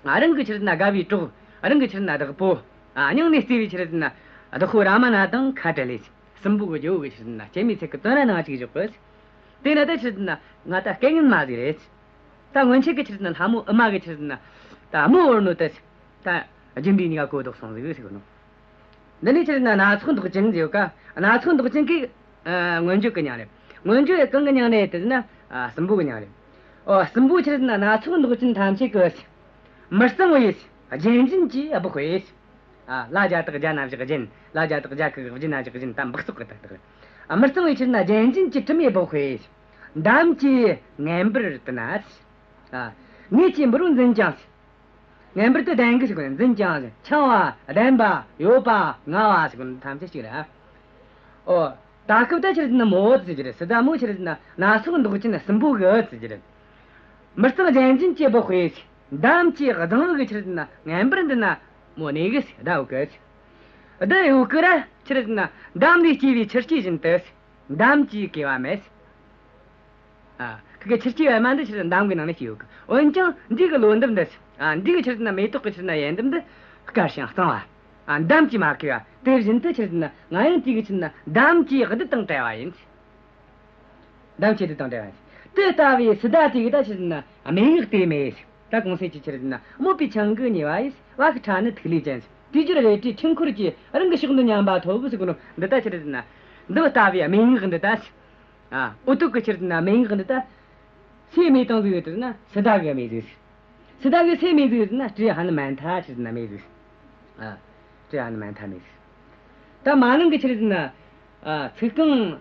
ཨ། རང་གི་ཆི་རེད་ཟེར་ན་དགའ་བའི་གྲོགས། རང་གི་ཆི་རེད་ཟེར་ན་བདག་པོ། ཨ། སྙིང་ནས་བརྩེ་བའི་ཆི་རེད་ཟེར་ན་བདག་པོ་རཱ་མ་ན་དང་ཁ་བྲལ་ལེ། སྲིན་པོ་གི་རྒྱལ་པོ་གི་ཆི་རེད་ཟེར་ན་སྐྱེད་མོས་ཚལ་གི་དོན་ར་ནང་ཅིག་བཞག་གི། དེ་ན་ད་ཆི་རེད་ཟེར་ན་ང་ད་སྐལ་ངན་མ་ཟིག་རེད། ད་སྔོན་ཆད་གི་ཆི་རེད་ཟེར་ན་ལྷ་མོ་ཨུ་མ་གི་ཆི་རེད་ཟེར་ན་ད་དམོད་བོར་ནོ་ད། ད་རྒྱུ་འབྲས་གཉིས་ཀ་གོ་ལྡོག་སོང་ཟིག་ཟེར་གོ་ནོ། འདི་ནས་ཆི་རེད་ཟེར་ན་སྣ་ཚོགས་མདོག་ཅན་ཟེར་ཡོད་ཀ། སྣ་ཚོགས་མདོག་ཅན་གི། ཨ། མངོན་བརྗོད་གི་མྱིང་རེད། མངོན་བརྗོད་གང་གི་མྱིང་རེད་དེ་ཟེར་ན། ཨ། སྲིན་པོ་གི་མྱིང་རེད། ཨོ། སྲིན་པོ་ཆི་རེད་ཟེར་ན་སྣ་ཚོགས་མདོག་ཅན་ཐམས་ཅད་གི། མི་གཙང་བའི་རྒྱན་བཞིན་གྱི་སྦུག་པས། ཨ། ལ་ཇ་བཏགས་རྒྱ་ན་བཞག་རྒྱན། ལ་ཇ་བཏགས་ཇ་གི་གུ་གུ་རྒྱུ་ན་བཞག་རྒྱུན། ད་སྦུག་སོགས་གི་ད་བཏགས། ཨ། མི་གཙང་བའི་ཆི་རེད་ཟེར་ན་རྒྱན་བཞིན་གྱི་དྲི་མས་སྦུག་པས། འདམ་གྱི་ངན་པར་བསྟུན་ན། ཨ། ངེད་ཀྱི་འབུར་བོ་འཛིན་ཀྱང་། ངན་པར་དུ་ལྡན་གི་ཟེར་གོ་ནི། འཛིན་ཀྱང་། འཆིང་བ། ལྡན་པ། གཡོ་བ། ང་བ་ཟེར་གོ་ནི་ཐམས་ཅད་གཅིག་རེད། ཨོ། ད་སྐབས་ད་ཆི་རེད་ཟེར་ན་མོ་ཟེར་གྱི་རེད། སི་ཏཱ་མོ་ཆི་རེད་ཟེར་ན་སྣ་ཚོགས་མདོག་ཅན་སྲིན་པོ་གི་ཟེར་གྱི་རེད། མི་གཙང་རྒྱན་བཞིན་གྱི་སྦུག་པས། འདམ་གྱི་རྫིང་བུ་གི་ཆི་རེད་ཟེར་ན་ངན་པར་འདི་ན་མོ་གནས་གི་ཟེར། བསྡད་ཡོད་གི་ཟེར། བསྡད་ཡོད་གི་ར་ཆི་རེད་ཟེར་ན་འདམ་ལས་སྐྱེས་པའི་ཆུ་སྐྱེས་བཞིན་དུ། འདམ་གྱི་སྐྱེ་བ་མེད། ཨ། ཁི་གེ་ཆུ་སྐྱེས་པ་མ་འདི་ཆི་རེད་འདམ་གི་ནང་ན་སྐྱེས་ཡོད་གི། འོན་ཀྱང་འདི་གི་ལོ་འདབ་འདི། ཨ། འདི་གི་ཆི་རེད་ཟེར་ན་མེ་ཏོག་གི་ཆི་རེད་ཟེར་ན་ཡལ་འདབ་འདི་དཀར་ཞིང་གཙང་བ། ཨ། འདམ་གྱིས་མ་གོས་པ་དེ་བཞིན་དུ་ཆི་རེད་ཟེར་ན་ང་ཡང་དེ་གི་ཆི་རེད་ཟེར་ན་འདམ་གྱི་རྡུལ་དང་བྲལ་བ་ཡིན། འདམ་གྱི་རྡུལ་དང་བྲལ་བ་ཡིན། དེ་ལྟ་བུའི་སི་ཏཱ་དེ་གི་ད་ཆི་རེད་ཟེར་ན་སྨྲེ་སྔགས་དེ་མེད། ད་གོང་གསལ་གྱི་ཆི་རེད་ཟེར་ན་དམོད་པའི་ཆང་གིས་མྱོས་པ་ཡིས། བ་གི་ཁྲ་ནི་ཐིག་ལེ་ཅན། དུས་སྦྱོར་རལ་གྲིའི་འཕྲུལ་འཁོར་གྱིས། རང་གི་ཕྱོགས་འདི་ཉམས་པ་ཐོབ་ཟེར་གོ་ནོ་འདི་ད་ཆི་རེད་ཟེར་ན། འདི་ལྟ་བུའི་སྨྲེ་སྔགས་འདི་ད། ཨ། འུ་ཐུག་གི་ཆི་རེད་ཟེར་ན་སྨྲེ་སྔགས་འདི་ད། སུས་སྨྲས་བཏང་ཟིག་ཡོད་ཟེར་ན་སི་ཏཱ་གིས་སྨྲས་ཟིག། སི་ཏཱ་གིས་སུས་སྨྲས་ཟིག་ཡོད་ཟེར་ན་སྤྲེའུ་ཧ་ནུ་མན་ཐ་ཆི་རེད་ཟེར་ན་སྨྲས་ཟིག། ཨ། སྤྲེའུ་ཧ་ནུ་མན་ཐ་སྨྲས་ཟིག། ད་མ་ནིང་གི་ཆི་རེད་ཟེར་ན། ཨ། ཚིག་རྐང་།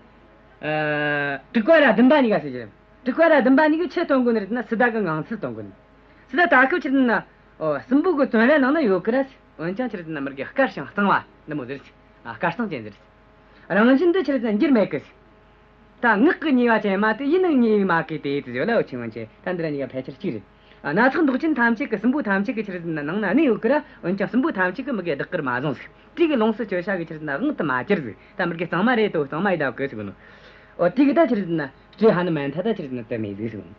ཨ། དྲུག་པ་ར་བདུན་པ་གཉིས་ཀ་ཟེར་གྱི་རེད། དྲུག་པ་ར་བདུན་པ་གཉིས་ཀྱིས་ཆི་སྟོན་གོ་ནི་རེད་ཟེར་ན་སི་ཏཱ་གི་ངང་ཚུལ་སྟོན་གོ་ནི། སི་ཏཱ་ད་སྐབས་ཆི་རེད་ཟེར་ན། ཨོ། སྲིན་པོ་གི་བཙོན་རའི་ནང་ན་ཡོད་གི་ར། འོན་ཀྱང་ཆི་རེད་ཟེར་ན་མི་དགེ་དཀར་ཞིང་གཙང་བ་འདི་མོ་ཟེར། ཨ། དཀར་གཙང་ཅན་ཟེར། རང་བཞིན་འདི་ཆི་རེད་ཟེར་ན་འགྱུར་མེད་གི། ད་ངག་གི་ཉེས་པ་ཅན་མ་དེ་ཡིན་ནི་ཉེས་པའི་མ་གི་དེ་དེ་ཡོད་ལ། འུ་ཆོས་སྔོན་ཆད་ད་འདི་ར་གཉིས་ཀ་ཕལ་ཆེར་གཅིག་རེད། ཨ། སྣ་ཚོགས་མདོག་ཅན་ཐམས་ཅད་ཀྱི་སྲིན་པོ་ཐམས་ཅད་ཀྱི་ཆི་རེད་ཟེར་ན་ནང་ན་གནས་ཡོད་གི་ར། འོན་ཀྱང་སྲིན་པོ་ཐམས་ཅད་ཀྱིས་མི་དགེ་བདག་གིར་མ་བཟུང་ཟིག། དེ་གི་ལོངས་སུ་སྤྱོད་བྱ་གི་ཆི་རེད་ཟེར་ན་དབང་དུ་མ་གྱུར་ཟིག། ད་མི་དགེ་གཙང་མ་རེད་དོ། གཙང་མ་ཡིན་ད་གི་ཟེར་གོ་ནོ། ཨོ། དེ་གི་ད་ཆི་རེད་ཟེར་ན་སྤྲེའུ་ཧ་ནུ་མན་ཐ་ད་ཆི་རེད་ཟེར་ན་དེ་མེད་ཟིག་ཟེར་གོ་ནོ།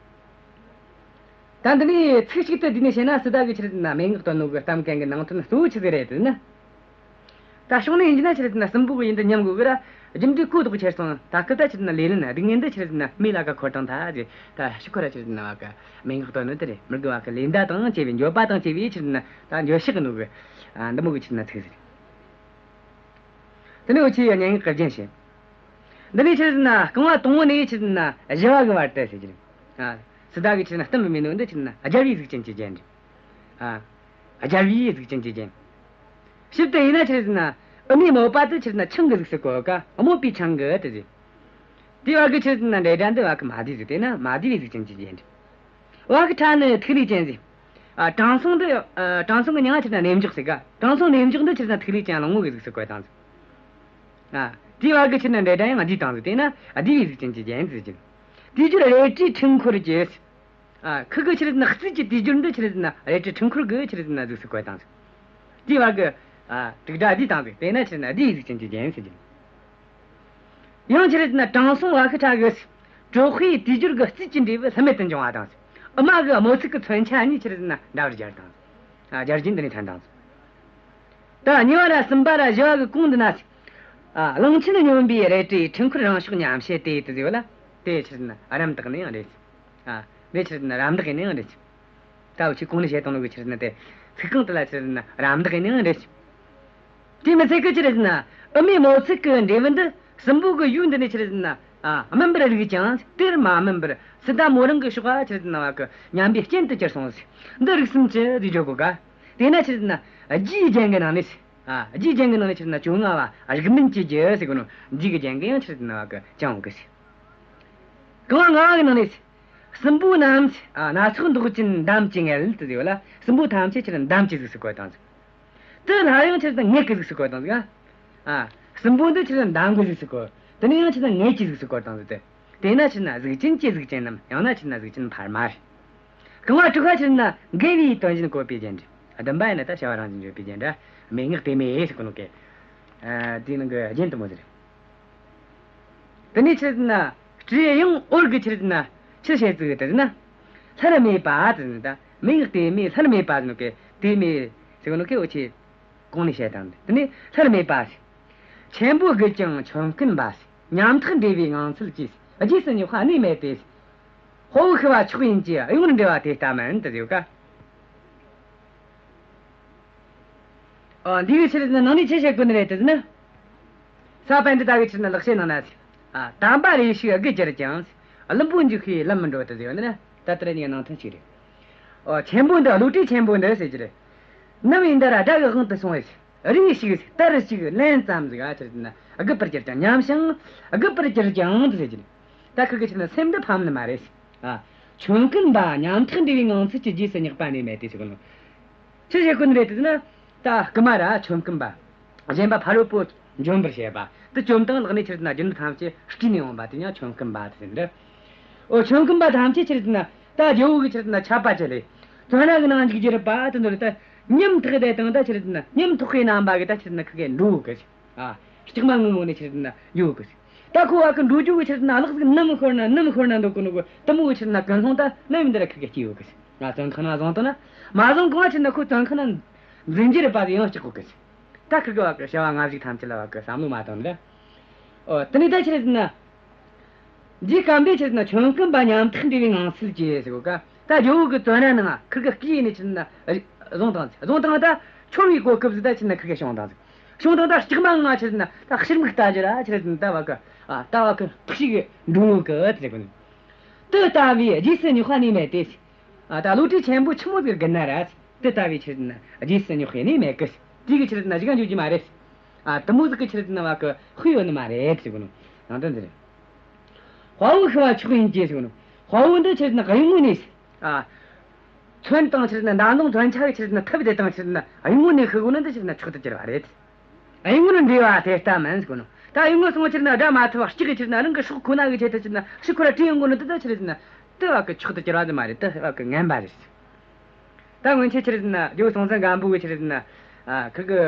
ད་འདི་ནས་ཚིག་གཅིག་ཏུ་བསྡུས་ནས་བཤད་ན་སི་ཏཱ་གིས་ཆི་རེད་ཟེར་ན་སྨྲེ་སྔགས་སྟོན་ནོ་གི་གཏམ་གན་གི་ནང་དོན་གཙོ་བོ་ཆི་ཟིག་རེད་ཟེར་ན། ད་ཕྱོགས་ནས་ཡིན་གྱི་ན་ཆི་རེད་ཟེར་ན་སྲིན་པོ་གི་ཡུལ་འདི་ཉམས་དགོས་གི་ར། རྒྱུ་འབྲས་གོ་ལྡོག་ཆེར་སོང་། ད་སྐབས་ད་ཆི་རེད་ཟེར་ན་ལས་ལན་སྡུག་བསྔལ་འདི་ཆི་རེད་ཟེར་ན་མོའི་ལ་ཁ་འཁོར་བཏང་ཐལ་ཟེར། ད་ཕྱི་ཁོ་ར་ཆི་རེད་ཟེར་ན་བ་གི་སྨྲེ་སྔགས་སྟོན་ནོ་དེ་རེད། མི་དགེ་བ་གི་ལས་འདའ་དང་བཅས་པའི་འགྱོད་པ་དང་བཅས་པའི་ཆི་རེད་ཟེར་ན་ད་འགྱོད་བཤགས་ནོ་གི། ཨ། འདི་མོ་གི་ཆི་རེད་ཟེར་ན་ཚིག་ཟིག། དེ་ནས་འུ་ཆོས་སྙན་ངག་གི་རྒྱན་བཤད། འདི་ནས་ཆི་རེད་ཟེར་ན་རྐང་བ་དང་པོ་ནས་ཆི་རེད་ཟེར་ན་བཞི་བ་གི་བར་དུ་ཟེར་གྱི་རེད། ཨ། སི་ཏཱ་གིས་ཆི་རེད་ཟེར་ན་གཏམ་སྨྲས་ནོ་འདི་ཆི་རེད་ཟེར་ན་རྒྱལ་བའི་གཟུགས་ཅན་གྱི་རྒྱན་རེད། ཨ། རྒྱལ་བའི་གཟུགས་ཅན་གྱི་རྒྱན། ཞིབ་ཏུ་ཡིན་ན་ཆི་རེད་ཟེར་ན། ཨུ་མའི་དམོད་པ་དེ་ཆི་རེད་ཟེར་ན་ཆང་གི་གཟུགས་སུ་བཀོད་ག། དམོད་པའི་ཆང་གི་དེ་ཟེར། དེའི་བར་གི་ཆི་རེད་ཟེར་ན་འབྲེལ་སྒྲ་འདི་བ་གི་མ་བསྡུས་ཟིག། དེས་ན་མ་བསྡུས་པའི་གཟུགས་ཅན་གྱི་རྒྱན་རེད། བ་གི་ཕྲ་ནི་ཐིག་ལེ་ཅན་ཟིག། ཨ། དྲང་སྲོང་འདི། ཨ། དྲང་སྲོང་གི་མྱིང་ང་ཆི་རེད་ཟེར་ན་གནས་འཇོག་ཟེར་ག། དྲང་སྲོང་གནས་འཇོག་འདི་ཆི་རེད་ཟེར་ན་ཐིག་ལེ་ཅན་གླང་པོ་གི་གཟུགས་སུ་བཀོད་བཏང་ཟིག། ཨ། དེའི་བར་གི་ཆི་རེད་ཟེར་ན་འབྲེལ་སྒྲ་ཡང་བསྡུས་བཏང་ཟིག། དེས་ན་བསྡུས་པའི་གཟུགས་ཅན་གྱི་རྒྱན་ཟེར་གི། དུས་སྦྱོར་རལ་གྲིའི་འཕྲུལ་འཁོར་གྱིས། ཨ། ཁུ་གི་ཆི་རེད་ཟེར་ན་རྩིས་ཀྱི་དུས་སྦྱོར་འདི་ཆི་རེད་ཟེར་ན་རལ་གྲིའི་འཕྲུལ་འཁོར་གྱི་ཆི་རེད་ཟེར་ན་གཟུགས་སུ་བཀོད་བཏང་ཟིག། དེའི་བར་གི། ཨ། དྲུག་སྒྲ་བསྡུས་བཏང་ཟིག། དེས་ན་ཆི་རེད་ཟེར་ན་བསྡུས་པའི་གཟུགས་ཅན་གྱི་རྒྱན་ཟེར་གི། ཡང་ཆི་རེད་ཟེར་ན་དྲང་སྲོང་བ་ཤི་ཁྲ་གིས་གྲོགས་པོའི་དུས་སྦྱོར་གྱི་རྩིས་ཀྱི་འབྲས་བུ་ལྷུ་མེད་དུ་འབྱུང་བ་དང་ཟེར། ཨུ་མ་གི་དམོད་ཚིག་གི་མཚོན་ཆ་གཉིས་ཆི་རེད་ཟེར་ན་འདྲ་བར་སྦྱར་བཏང་ཟིག། ཨ། སྦྱར་རྒྱུ་འདི་ནས་ཐོན་བཏང་ཟིག། ད་གཉིས་པ་ར་གསུམ་པ་ར་བཞི་བ་གི་གོང་འདི་ན་ཟེར། ཨ། གླང་ཆེན་སྨྱོན་པའི་རལ་གྲིའི་འཕྲུལ་འཁོར་རང་ཕྱོགས་ཉམས་བྱེད་དེ་དེ་ཟེར་བ་ལ། དེ་ཆི་རེད་ཟེར་ན་རམ་འདེགས་ནི་ཡང་རེད། ཨ། དེ་ཆི་རེད་ཟེར་ན་རམ་འདེགས་ནི་ཡང་རེད། ད་འུ་ཆོས་གོང་ནས་བཤད་བཏང་ནོ་གི་ཆི་རེད་ཟེར་ན་དེ། ཚིག་རྐང་དེ་ལ་ཆི་རེད་ཟེར་ན་རམ་འདེགས་ནི་ཡང་རེད། དེ་མི་ཚད་གི་ཆི་རེད་ཟེར་ན། ཨུ་མའི་དམོད་ཚིག་གི་འབྲས་བུ་འདི་སྲིན་པོ་གི་ཡུལ་འདི་ནས་ཆི་རེད་ཟེར་ན། ཨ། དམན་པར་རིགས་ཀྱང་དེར་མ་དམན་པར་སཱི་ཏཱ་མོ་རང་གི་ཕྱོགས་ཆི་རེད་ཟེར་ན་བ་གི་མཉམ་པའི་རྐྱེན་དུ་གྱུར་སོང་ཟེར། འདི་རིགས་གསུམ་གྱི་དེ་བརྗོད་གོ་ག། དེས་ན་ཆི་རེད་ཟེར་ན་རྒྱུའི་རྒྱན་གྱི་ནང་ནས། ཨ། རྒྱུའི་རྒྱན་གྱི་ནང་ནས་ཆི་རེད་ཟེར་ན་བཅོ་ལྔ་བ་རིགས་མིན་གྱི་རྒྱུ་ཟེར་གོ་ནོ་འདི་གི་རྒྱན་གྱི་ཡང་ཆི་རེད་ཟེར་ན་བ་གི་ཅང་ཡོད་གི་ཟེར། རྐང་བ་ལྔ་བ་གི་ནང་ནས། སྲིན་པོ་རྣམས། ཨ། སྣ་ཚོགས་མདོག་ཅན་འདམ་གྱི་མངལ་དུ་ཟེར་བ་ལ། སྲིན་པོ་ཐམས་ཅད་ཆི་རེད་ཟེར་ན་འདམ་གྱི་གཟུགས་སུ་བཀོད་བཏང་ཟིག། དེ་ལྷ་ཡང་ཆི་རེད་ཟེར་ན་མངལ་གྱི་གཟུགས་སུ་བཀོད་བཏང་ཟིག། ཨ། སྲིན་པོ་འདི་ཆི་རེད་ཟེར་ན་འདམ་གྱི་གཟུགས་སུ་བཀོད། དེ་ནས་ཡང་ཆི་རེད་ཟེར་ན་མངལ་གྱི་གཟུགས་སུ་བཀོད་བཏང་ཟིག། དེ། དེས་ན་ཆི་རེད་ཟེར་ན་གཟུགས་ཅན་གྱི་གཟུགས་ཅན་ནམ། ཡང་ན་ཆི་རེད་ཟེར་ན་གཟུགས་ཅན་འཕར་མ་རེད། རྐང་བ་དྲུག་པ་ཆི་རེད་ཟེར་ན་འགལ་བའི་དོན་གཞན་བཀོད་པའི་རྒྱན་རེད། བདུན་པ་ཡིན་ན་ད་བྱ་བ་རང་བཞིན་བརྗོད་པའི་རྒྱན་རེད། སྨྲེ་སྔགས་དེ་མོ་ཟེར་གོ་ནོ་གི། ཨ། དེའི་ནང་གི་རྒྱན་དེ་མོ་ཟིག་རེད། དེ་ནས་ཆི་རེད་ཟེར་ན། སྤྲེའུ་ཡང་འོར་གི་ཆི་རེད་ཟེར་ན་ཆི་བཤད་ཟིག་དེ་ཟེར་ན། སླར་སྨྲས་པ་དེ་ཟེར་ན། ད་སྨྲེ་སྔགས་དེ་མོ་སླར་སྨྲས་པ་ཟེར་ནོ་གི། དེ་མོ་ཟེར་གོ་ནོ་གི་འུ་ཆོས་གོང་ནས་བཤད་བཏང་། དེ་ནས་སླར་སྨྲས་པ་ཟེར། ཆེན་པོ་རྒུད་ཀྱང་ཆོམ་རྐུན་པ་ཟེར། ཉམ་ཐག་འདྲེས་པའི་ངང་ཚུལ་གྱིས། རྗེས་སུ་སྙེག་པ་གནས་མེད་དེ་ཟེར། དཔའ་བོ་ཤི་བ་མཆོག་ཡིན་གྱི། གཡུལ་ངོར་འདྲེ་བ་དེ་ལྟ་མིན་དེ་ཟེར་ག། ཨོ། འདི་གི་ཆི་རེད་ཟེར་ན་ནང་ནས་ཆི་བཤད་གོ་ནི་རེད་དེ་ཟེར་ན། ས་པཎྜི་ཏ་གི་ཆི་རེད་ཟེར་ན་ལེགས་བཤད་ནང་ན་ཟེར། ཨ། དམ་པ་རེ་ཞིག་དགུ་གྱུར་ཀྱང་། བླུན་པོ་འཇུག་པས་ལམ་མི་འགྲོ་དེ་ཟེར་ཡོད་ནི་ན། ད་ལྟར་ནི་ནང་དོན་གཅིག་རེད། ཨོ། ཆེན་པོ་འདི། བློ་གྲོས་ཆེན་པོ་འདི་ཟེར་གྱི་རེད། ནམ་ཡིན་ད་ར་དགྲ་གི་དབང་དུ་སོང་བས། རེ་ཞིག་དལ་ཞིག་ལན་ཙམ་ཟིག། ཨ། ཆི་རེད་ཟེར་ན་རྒུད་པར་གྱུར་ཀྱང་། ཉམས་ཤིང་རྒུད་པར་གྱུར་ཀྱང་དེ་ཟེར་གྱི་རེད། ད་ཁུ་གི་ཆི་རེད་ཟེར་ན་སེམས་འདི་ཕམ་ནི་མ་རེད། ཨ། ཆོམ་རྐུན་པ་ཉམ་ཐག་འདྲེས་པའི་ངང་ཚུལ་གྱིས། རྗེས་སུ་སྙེག་པ་གནས་མེད་དེ་ཟེར་གོ་ནོ། ཆི་བཤད་གོ་ནི་རེད་དེ་ཟེར་ན། ད་རྐུན་མ་ར་ཆོམ་རྐུན་པ། གཞན་པ་ཕ་རོལ་པོ་འཇོམས་པར་བྱེད་པ། དེ་བཅོམ་དང་ལག་ནས་ཆི་རེད་ཟེར་ན་རྒྱུ་ནོར་ཐམས་ཅད་བརྐུས་ནས་འོང་བ་དེ་ཡང་ཆོམ་རྐུན་པ་དེ་ཟེར་འདི། འོ། ཆོམ་རྐུན་པ་ཐམས་ཅད་ཆི་རེད་ཟེར་ན་ད་རྒྱལ་པོ་གི་ཆི་རེད་ཟེར་ན་ཆད་པ་བཅད་ལས། བཙོན་ར་གི་ནང་འཇུག་རྒྱུ་རེད་པ་དེ་འདོད་ལས། ད་ཉམ་ཐག་དེ་དང་ད་ཆི་རེད་ཟེར་ན་ཉམ་ཐག་པའི་རྣམ་པ་གིས་ད་ཆི་རེད་ཟེར་ན་ཁུ་གེ་འགྲོ་གི། ཨ། ལྕགས་མ་ངུ་ངུ་ནས་ཆི་རེད་ཟེར་ན་ཡོད་གི། ད་ཁོ་བ་གི་འགྲོ་རྒྱུ་གི་ཆི་རེད་ཟེར་ན་གླགས་ཟིག་ནམ་ཤོར་ན་ནམ་ཤོར་ན་འདོད་གོ་ནོ་གི་དེ་མོ་གི་ཆི་རེད་ཟེར་ན་ཀུན་སློང་ད་ནམ་ཡིན་ད་ར་ཁུ་གེ་སྐྱེ་ཡོད་གི། ང་བཙོན་ཁང་ན་བཟུང་བཏང་ན། མ་བཟུང་གོང་ང་ཆི་རེད་ཟེར་ན་ཁོ་བཙོན་ཁང་ན་འཛིན་རྒྱུ་རེད་པ་དེ་ཡང་སྐྲག་གོ་གི། ད་ཁུ་གེ་བ་གི་བྱ་བ་ལྔ་བཞི་ཐམས་ཅད་ལ་བ་གི་བསམ་བློ་མ་བཏང་ནི་རེད། ཨོ། དེ་ནས་ད་ཆི་རེད་ཟེར་ན། འདིའི་སྐབས་འདི་ཆི་རེད་ཟེར་ན་ཆོམ་རྐུན་པ་ཉམ་ཐག་འདྲེས་པའི་ངང་ཚུལ་གྱིས་ཟེར་གོ་ག། ད་རྒྱལ་པོ་གི་བཙོན་ར་ནང་ང་ཁུ་གེ་བརྐུས་ནས་ཆི་རེད་ཟེར་ན་བཟུང་བཏང་ཟིག། བཟུང་བཏང་ད་འཆོར་བའི་གོ་སྐབས་ཟིག་ད་ཆི་རེད་ཟེར་ན་ཁུ་གེ་བྱུང་བཏང་ཟིག། བྱུང་བཏང་ད་ལྕགས་མ་ངུ་ཆི་རེད་ཟེར་ན་ད་ཕྱིར་མིག་ལྟ་རྒྱུ་ར་ཆི་རེད་ཟེར་ན་ད་བ་གི། ཨ། ད་བ་གི་ཐུགས་ཤིག་འགྲོ་གི་ཟེར་གོ་ནི། དེ་ལྟ་བུའི་རྗེས་སུ་སྙེག་པ་གནས་མེད་དེ། ཨ། ད་བློ་གྲོས་ཆེན་པོ་ཆི་མོ་ཟིག་རྒུད་ན་ར། དེ་ལྟ་བུའི་ཆི་རེད་ཟེར་ན་རྗེས་སུ་སྙེག་པའི་གནས་མེད་གི། དེ་གི་ཆི་རེད་ཟེར་ན་གཞུག་ག་འཇུག་རྒྱུ་མ་རེད། ཨ། དེ་མོ་ཟིག་གི་ཆི་རེད་ཟེར་ན་བ་གི་དཔེ་ཡོད་ནི་མ་རེད་ཟེར་གོ་ནོ། ནང་དོན་འདི་རེད། དཔའ་བོ་ཤི་བ་མཆོག་ཡིན་གྱི་ཟེར་གོ་ནོ། དཔའ་བོ་འདི་ཆི་རེད་ཟེར་ན་གཡུལ་ངོ་ནས། ཨ། མཚོན་དང་ཆི་རེད་ཟེར་ན་མདའ་མདུང་མཚོན་ཆ་གི་ཆི་རེད་ཟེར་ན་ཐབས་དེ་དང་ཆི་རེད་ཟེར་ན་གཡུལ་ངོ་ནས་ཤི་གོ་ནོ་འདི་ཆི་རེད་ཟེར་ན་མཆོག་ཏུ་གྱུར་པ་རེད། གཡུལ་ངོར་འདྲེ་བ་དེ་ལྟ་མིན་ཟེར་གོ་ནོ། ད་གཡུལ་ངོ་སོང་ཆི་རེད་ཟེར་ན་དགྲ་མ་ཐུབ་པ་སྐྲག་གི་ཆི་རེད་ཟེར་ན་རང་གི་སྲོག་ཁོ་ན་གི་ཆེད་དུ་ཆི་རེད་ཟེར་ན་ཤི་ཁོ་ར་བྲོས་ཡོང་གོ་ནོ་འདི་ད་ཆི་རེད་ཟེར་ན་དེ་བ་གི་མཆོག་ཏུ་གྱུར་པ་ཟིག་མ་རེད། དེ་བ་གི་ངན་པ་རེད། ད་སྔོན་ཆད་ཆི་རེད་ཟེར་ན་རྒྱལ་པོ་སྲོང་བཙན་སྒམ་པོ་གི་ཆི་རེད་ཟེར་ན། ཨ། ཁུ་གི།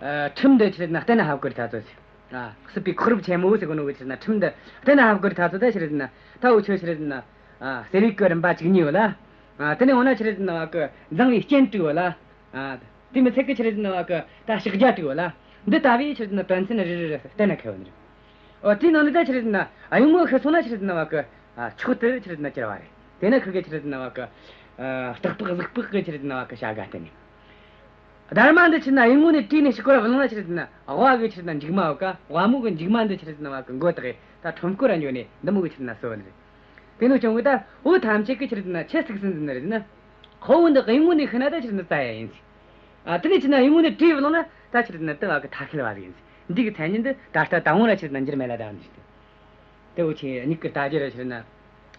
ཨ། ཁྲིམས་འདི་ཆི་རེད་ཟེར་ན་གཏན་ན་ཕབ་དགོས་རེད་ད་ཚོད། ཨ། སྲིད་པའི་ཁོག་རབ་ཆེན་མོ་ཟེར་གོ་ནོ་གི་ཆི་རེད་ཟེར་ན་ཁྲིམས་འདི་གཏན་ན་ཕབ་དགོས་རེད་ད་ཚོད། ད་ཆི་རེད་ཟེར་ན་ད་འུ་ཆོ་ཆི་རེད་ཟེར་ན། ཨ། གསེར་ཡིག་གི་རིམ་པ་བཅུ་གཉིས་ཡོད་ལ། ཨ། དེ་ནས་འོ་ན་ཆི་རེད་ཟེར་ན་བ་གི་མཛངས་པའི་རྐྱེན་དྲུག་ཡོད་ལ། ཨ། དེ་མི་ཚད་གི་ཆི་རེད་ཟེར་ན་བ་གི་ད་ཕྱག་རྒྱ་དྲུག་ཡོད་ལ། འདི་ལྟ་བུའི་ཆི་རེད་ཟེར་ན་དོན་ཚན་རེ་རེ་རེ་གཏན་ན་འཁེལ་བ་ནི་རེད། འོ། དེའི་ནང་ནས་ད་ཆི་རེད་ཟེར་ན་གཡུལ་ངོ་ཤི་སོང་ན་ཆི་རེད་ཟེར་ན་བ་གི། ཨ། མཆོག་ཏུ་ཆི་རེད་ཟེར་ན་གྱུར་པ་རེད། དེ་ནས་ཁུ་གེ་ཆི་རེད་ཟེར་ན་བ་གི། ཨ། སྟག་ལྤགས་གཟིག་ལྤགས་གི་ཆི་རེད་ཟེར་ན་བ་གི་བྱ་དགའ་བསྟན་ནས། སྡར་མ་འདི་ཆི་རེད་ཟེར་ན་གཡུལ་ངོ་ནས་བྲོས་ནས་ཤི་ཁོ་ར་བུད་ལོང་ན་ཆི་རེད་ཟེར་ན་དབའ་གི་ཆི་རེད་ཟེར་ན་མཇུག་མ་ཡོད་ཀ། དབའ་མོ་གི་མཇུག་མ་འདི་ཆི་རེད་ཟེར་ན་བ་གི་མགོ་བཏགས་ད་ཁྲོམ་སྐོར་ར་འགྱོ་ནས་འདི་མོ་གི་ཆི་རེད་ཟེར་ན་སྲོལ་ནི་རེད། དེ་ནོ་བྱུང་གི་ད་བོད་ཐམས་ཅད་གི་ཆི་རེད་ཟེར་ན་ཆི་ཟིག་ཟིན་ཟིན་ནི་རེད་ཟེར་ན། དཔའ་བོ་འདི་གཡུལ་ངོ་ནས་ཤི་ན་ད་ཆི་རེད་ན་རྩ་ཡ་ཡིན་ཟེར། ཨ། དེ་ནས་ཆི་རེད་ན་གཡུལ་ངོ་ནས་བྲོས་བླངས་ན་ད་ཆི་རེད་ན་དེ་བ་གི་ཐ་ཤལ་བ་ཟིག་ཡིན་ཟེར། འདི་གི་མཚན་ཉིད་འདི་ད་ལྟ་ད་འོང་ར་ཆི་རེད་ན་འགྱུར་མེད་ལ་ད་འདི་ཟེར། དེ་འུ་ཆོས་མྱིག་གིས་ལྟ་རྒྱུ་ར་ཆི་རེད་ན།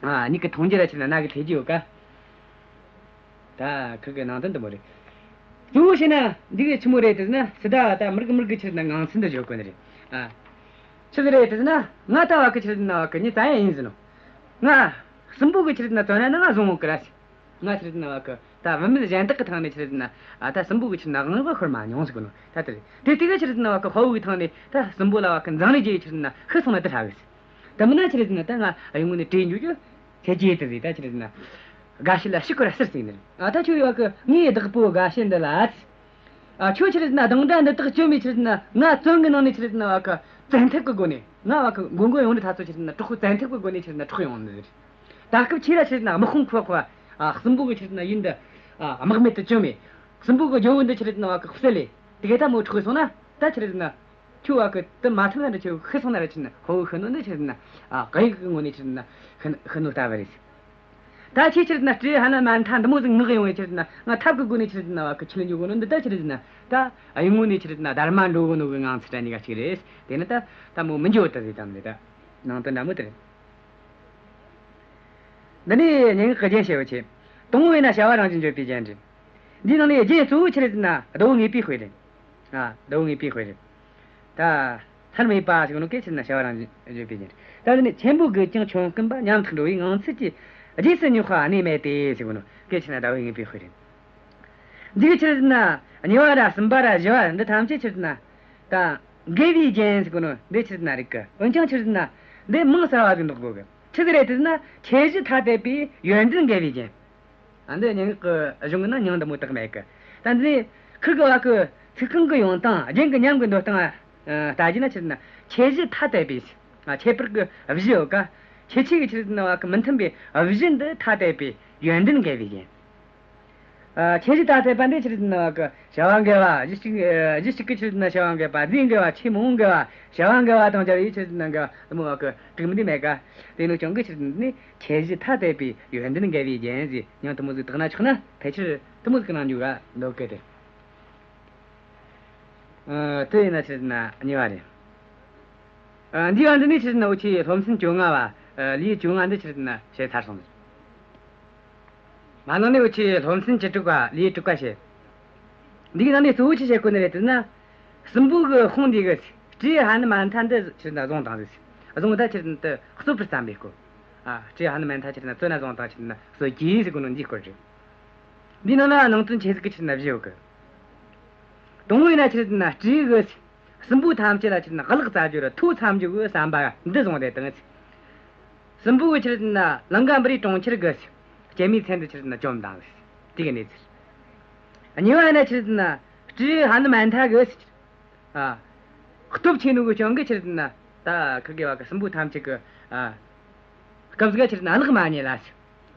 ཨ། མྱིག་གིས་མཐོང་རྒྱུ་ར་ཆི་རེད་ན་རྣ་གིས་ཐོས་རྒྱུ་ཡོད་ཀ། ད་ཁུར་གི་ནང་དོན་འདི་མོ་རེད། གཙོ་བོ་བྱས་ན་འདི་གི་ཆི་མོ་རེད་ཟེར་ན། སི་ཏཱ་ད་མི་རྒ་མི་རྒ་ཆི་རེད་ན་ངང་ཚུལ་འདི་བརྗོད་གོ་ནི་རེད། ཨ། ཆི་ཟིག་རེད་ཟེར་ན། ང་ད་བ་གི་ཆི་རེད་ན་བ་གི་མྱི་རྩ་ཡ་ཡིན་ཟེར་ནོ། ང་སྲིན་པོ་གི་ཆི་རེད་ན་བཙོན་ན་ན་ང་བཟུང་འོང་གི་ར་ཟེར། ང་ཆི་རེད་ན་བ་གི་ད་བུད་མེད་གཞན་དག་གི་ཐང་ནས་ཆི་རེད་ན། ཨ། ད་སྲིན་པོ་གི་ཆི་རེད་ན་དབང་པོ་ཤོར་མ་མྱོང་ཟེར་གོ་ནོ། ད་དེ་རེད། དེ་དེ་གི་ཆི་རེད་ན་བ་གི་དཔའ་བོ་གི་ཐང་ནས་ད་སྲིན་པོ་ལ་བ་གི་འཛིང་རེས་རྒྱག་ཆི་རེད་ན་ཤི་སོང་ན་དེ་ཧྲ་གི་ཟེར། དེ་མིན་ན་ཆི་རེད་ན་ད་ང་གཡུལ་ངོ་ནས་བྲོས་འགྱོ་རྒྱུ་ཁྱེད་ཀྱིས་དེ་ཟིག་ད་ཆི་རེད་ན་དགའ་བྱེད་ལ་ཞུགས་གི་ར་ཟེར་ཟེར་ནི་རེད། ཨ། ད་ཁྱོད་ཡོད་གི་ངའི་བདག་པོ་དགའ་བྱེད་འདི་ལ། ཨ། ཁྱོད་ཆི་རེད་ན་སྡིངས་ཆ་འདི་དག་བཅོམ་མི་ཆི་རེད་ན་ང་བཙོན་གི་ནང་ནས་ཆི་རེད་ན་བ་གི་བཙན་ཐབས་གི་སྒོ་ནས། ང་བ་གི་མགོ་མགོ་ཡོང་རི་ཐ་ཚོ་ཆི་རེད་ན་དྲག་པོ་བཙན་ཐབས་གི་སྒོ་ནས་ཆི་རེད་ན་འཕྲོག་ཡོང་ནི་རེད། ད་སྐབས་ཁྱེད་ར་ཆི་རེད་ན་དམག་དཔུང་ཁུ་བ་གི། ཨ། སྲིན་པོ་གི་ཆི་རེད་ན་ཡུལ་འདི། ཨ། དམག་མེད་དུ་བཅོམ་མི། སྲིན་པོ་གི་རྒྱལ་པོ་འདི་ཆི་རེད་ན་བ་གི་བསད་ལེ། དེ་ག་ད་མོ་འཕྲོག་སོང་ན་ད་ཆི་རེད་ན། ཁྱོད་བ་གི་དེ་མ་ཐུབ་ན་འདྲ་ཆེ་ཤི་སོང་ན་ར་ཆི་རེད་ན་ཧོ་ཤི་ནོ་འདི་ཆི་རེད་ན། ཨ། གཡུལ་གི་ངོ་ནས་ཆི་རེད་ན་ཤི་ཤི་ནོ་ལྟ་བུ་རེད། ད་ཁྱེད་ཆི་རེད་ན་སྤྲེའུ་ཧ་ནུ་མན་ཐ་འདི་མོ་ཟིག་མངགས་ཡོང་བའི་ཆི་རེད་ན་ང་ཐབས་གི་སྒོ་ནས་ཆི་རེད་ན་བ་གི་ཁྲིད་འཇུག་གོ་ནོ་འདི། ད་ཆི་རེད་ན་ད་གཡུལ་ངོ་ནས་ཆི་རེད་ན་དར་མ་འགྲོ་གོ་ནོ་གི་ངང་ཚུལ་འདྲ་གཉིས་ཀ་གཅིག་རེད། དེ་ནི་ད་ད་མོ་མི་འགྱོ་དེ་ཟིག་དམ་ནི་ད་ནང་དོན་འདྲ་མོ་དེ་རེད། འདི་ནི་སྙན་ངག་གི་རྒྱན་བཤད་པ་ཆེ། དང་པོ་ཡིན་ན་བྱ་བ་རང་བཞིན་བརྗོད་པའི་རྒྱན་རེད། འདིའི་ནང་ནས་རྒྱན་གཙོ་བོ་ཆི་རེད་ཟེར་ན་ཟླ་བོ་དངོས་པོའི་དཔེ་རེད། ཨ། ཟླ་བོ་དངོས་པོའི་དཔེ་རེད། ད་མཐར་སྨྲས་པ་ཟེར་གོ་ནོ་གན་ཆི་རེད་ན་བྱ་བ་རང་བཞིན་བརྗོད་པའི་རྒྱན་རེད། ད་འདི་ནི་ཆེན་པོ་རྒུད་ཀྱང་ཆོམ་རྐུན་པ། ཉམ་ཐག་འགྲོ་བའི་ངང་ཚུལ་གྱིས། རྗེས་སུ་སྙོག་པ་གནས་མེད་དེ་ཟེར་གོ་ནོ་གན་ཆི་རེད་ན་ཟླ་བོ་དངོས་པོའི་དཔེ་རེད། འདི་གི་ཆི་རེད་ན་གཉིས་པ་ར་གསུམ་པ་ར་བཞི་བ་འདི་ཐམས་ཅད་ཆི་རེད་ན་ད་འགལ་བའི་རྒྱན་ཟེར་གོ་ནོ་འདི་ཆི་རེད་ན་རིག་གི། འོན་ཀྱང་ཆི་རེད་ན་འདི་མིང་གསར་བ་ཟིག་འདོགས་དགོས་གི། ཆི་ཟིག་རེད་ཟེར་ན་ཁྱད་གཞི་ཐ་དད་པའི་ཡོན་ཏན་འགལ་བའི་རྒྱན། ཨ། འདི་སྙན་ངག་གི་གཞུང་ནང་མྱིང་འདི་མོ་བཏགས་མེད་གི། ད་འདི་ཁུར་གི་བ་གི་ཚིག་རྐང་གི་ཡོང་སྟངས། རྒྱན་གི་ཉམས་གི་འདོན་སྟངས། ཨ། ལྟ་རྒྱུ་ན་ཆི་རེད་ན་ཁྱད་གཞི་ཐ་དད་པའི། ཨ། ཁྱད་པར་གི་གཞི་ཡོད་ཀ། ཁྱད་ཆོས་གི་ཆི་རེད་ན་བ་གི་མི་མཐུན་པའི་གཞི་འདི་ཐ་དད་པའི་ཡོན་ཏན་འགལ་བའི་རྒྱན། ཨ། ཁྱད་གཞི་ཐ་དད་པ་འདི་ཆི་རེད་ན་བ་གི་བྱ་བ་འགལ་བ། གཞི་གཅིག་གཞི་གཅིག་གི་ཆི་རེད་ན་བྱ་བ་འགལ་བ། རྫས་འགལ་བ། ཆེས་མང་འགལ་བ། བྱ་བ་འགལ་བ་དང་སྦྱར་བའི་ཆི་རེད་ན་འགལ་བ་འདི་མོ་བ་གི་དྲུག་མིན་འདི་མེད་ཀ། དེ་ནོ་ཀྱང་གི་ཆི་རེད་ནི་ཁྱད་གཞི་ཐ་དད་པའི་ཡོན་ཏན་འགལ་བའི་རྒྱན་ཟེར་མྱིང་དེ་མོ་ཟིག་བཏགས་ན་ཆོག་ན་ཕལ་ཆེར་དེ་མོ་ཟིག་གི་ནང་འཇུག་ག་འདོད་གི་དེ། ཨ། དེ་ཡིན་ན་ཆི་རེད་ན་གཉིས་པ་རེད། ཨ། འདི་བ་འདི་ནི་ཆི་རེད་ན་འུ་ཆོའི་སློབ་ཚན་བཅོ་ལྔ་བ། ཨ། ལེའུ་བཅོ་ལྔ་འདི་ཆི་རེད་ན་བཤད་ཚར་སོང་། མ་ནང་ནས་འུ་ཆོའི་སློབ་ཚན་བཅུ་དྲུག་པ་ལེའུ་དྲུག་པ་བཤད། འདིའི་ནང་ནས་གཙོ་བོ་ཆི་བཤད་གོ་ནི་རེད་ཟེར་ན། སྲིན་པོ་གི་དཔུང་འདི་གིས་སྤྲེའུ་ཧ་ནུ་མན་ཐ་འདི་ཆི་རེད་ན་བཟུང་བཏང་ཟིག། བཟུང་ད་ཆི་རེད་ན་དེ་གསོད་པར་བརྩམས་པའི་སྐོར། ཨ། སྤྲེའུ་ཧ་ནུ་མན་ཐ་ཆི་རེད་ན་བཙོན་ན་བཟུང་བཏང་། ཆི་རེད་ན་གསོད་རྒྱུ་ཟེར་གོ་ནོ་འདིའི་སྐོར་རེད། འདིའི་ནང་ན་ནང་དོན་ཆེ་ཟིག་གི་ཆི་རེད་ན་བཞི་ཡོད་གི། དང་པོ་ཡིན་ན་ཆི་རེད་ན་སྤྲེའུ་གིས་སྲིན་པོ་ཐམས་ཅད་ལ་ཆི་རེད་ན་གླགས་བཙལ་རྒྱུ་ར་ཐོ་འཚམ་རྒྱུ་གི་བསམ་པ་འདི་བཟུང་བསྡད་བཏང་། སྲིན་པོ་གིས་ཆི་རེད་ན་ལང་ཀ་པུ་རིའི་གྲོང་ཁྱེར་གི་སྐྱེད་མོས་ཚལ་འདི་ཆི་རེད་ན་བཅོམ་བཏང་། དེ་གི་གནས་ཚུལ། གཉིས་པ་ཡིན་ན་ཆི་རེད་ན་སྤྲེའུ་ཧ་ནུ་མན་ཐ་གིས། ཨ། སྟོབས་ཆེ་ནོ་གི་རྐྱེན་གིས་ཆི་རེད་ན་ད་ཁུར་གི་བ་གི་སྲིན་པོ་ཐམས་ཅད་གི། ཨ། སྐབས་ཟིག་ཆི་རེད་ན་གླགས་མ་རྙེད་ལ།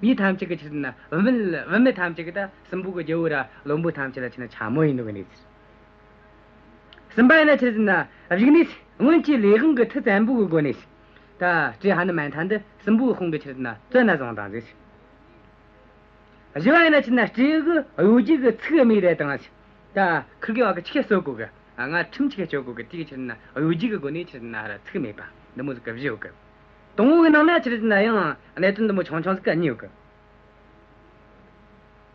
མི་ཐམས་ཅད་གི་ཆི་རེད་ན་བུད་མེད་བུད་མེད་ཐམས་ཅད་གི་ད་སྲིན་པོ་གི་རྒྱལ་པོ་ར་བློན་པོ་ཐམས་ཅད་ལ་ཆི་རེད་ན་འཕྱ་སྨོད་ཡེད་ནོ་གི་གནས་ཚུལ། གསུམ་པ་ཡིན་ན་ཆི་རེད་ན་རིག་གནས་སྔོན་གྱི་ལས་དབང་གི་མཐུ་བཙན་པོ་གི་སྒོ་ནས་ད་སྤྲེའུ་ཧ་ནུ་མན་ཐ་འདི་སྲིན་པོའི་དཔུང་གིས་ཆི་རེད་ན་བཙོན་ན་བཟུང་བཏང་ཟིག། བཞི་བ་ཡིན་ན་ཆི་རེད་ན་སྤྲེའུ་གིས་གཡོ་སྒྱུ་གི་ཚིག་སྨྲས་རེ་བཏང་ཟིག། ད་ཁུར་གི་བ་གི་ཆི་གེ་གསོད་གོ་གི། ཨ། ང་ཁྲིམས་ཆི་གེ་གཅོད་གོ་གི། དེ་གི་ཆི་རེད་ན་གཡོ་སྒྱུ་གི་སྒོ་ནས་ཆི་རེད་ན་ར་ཚིག་སྨྲས་པ་འདི་མོ་ཟིག་གི་བཞི་ཡོད་གི། དང་པོ་གི་ནང་ན་ཆི་རེད་ན་ཡང་གནད་དོན་འདི་མོ་ཆུང་ཆུང་ཟིག་ག་གཉིས་ཡོད་གི།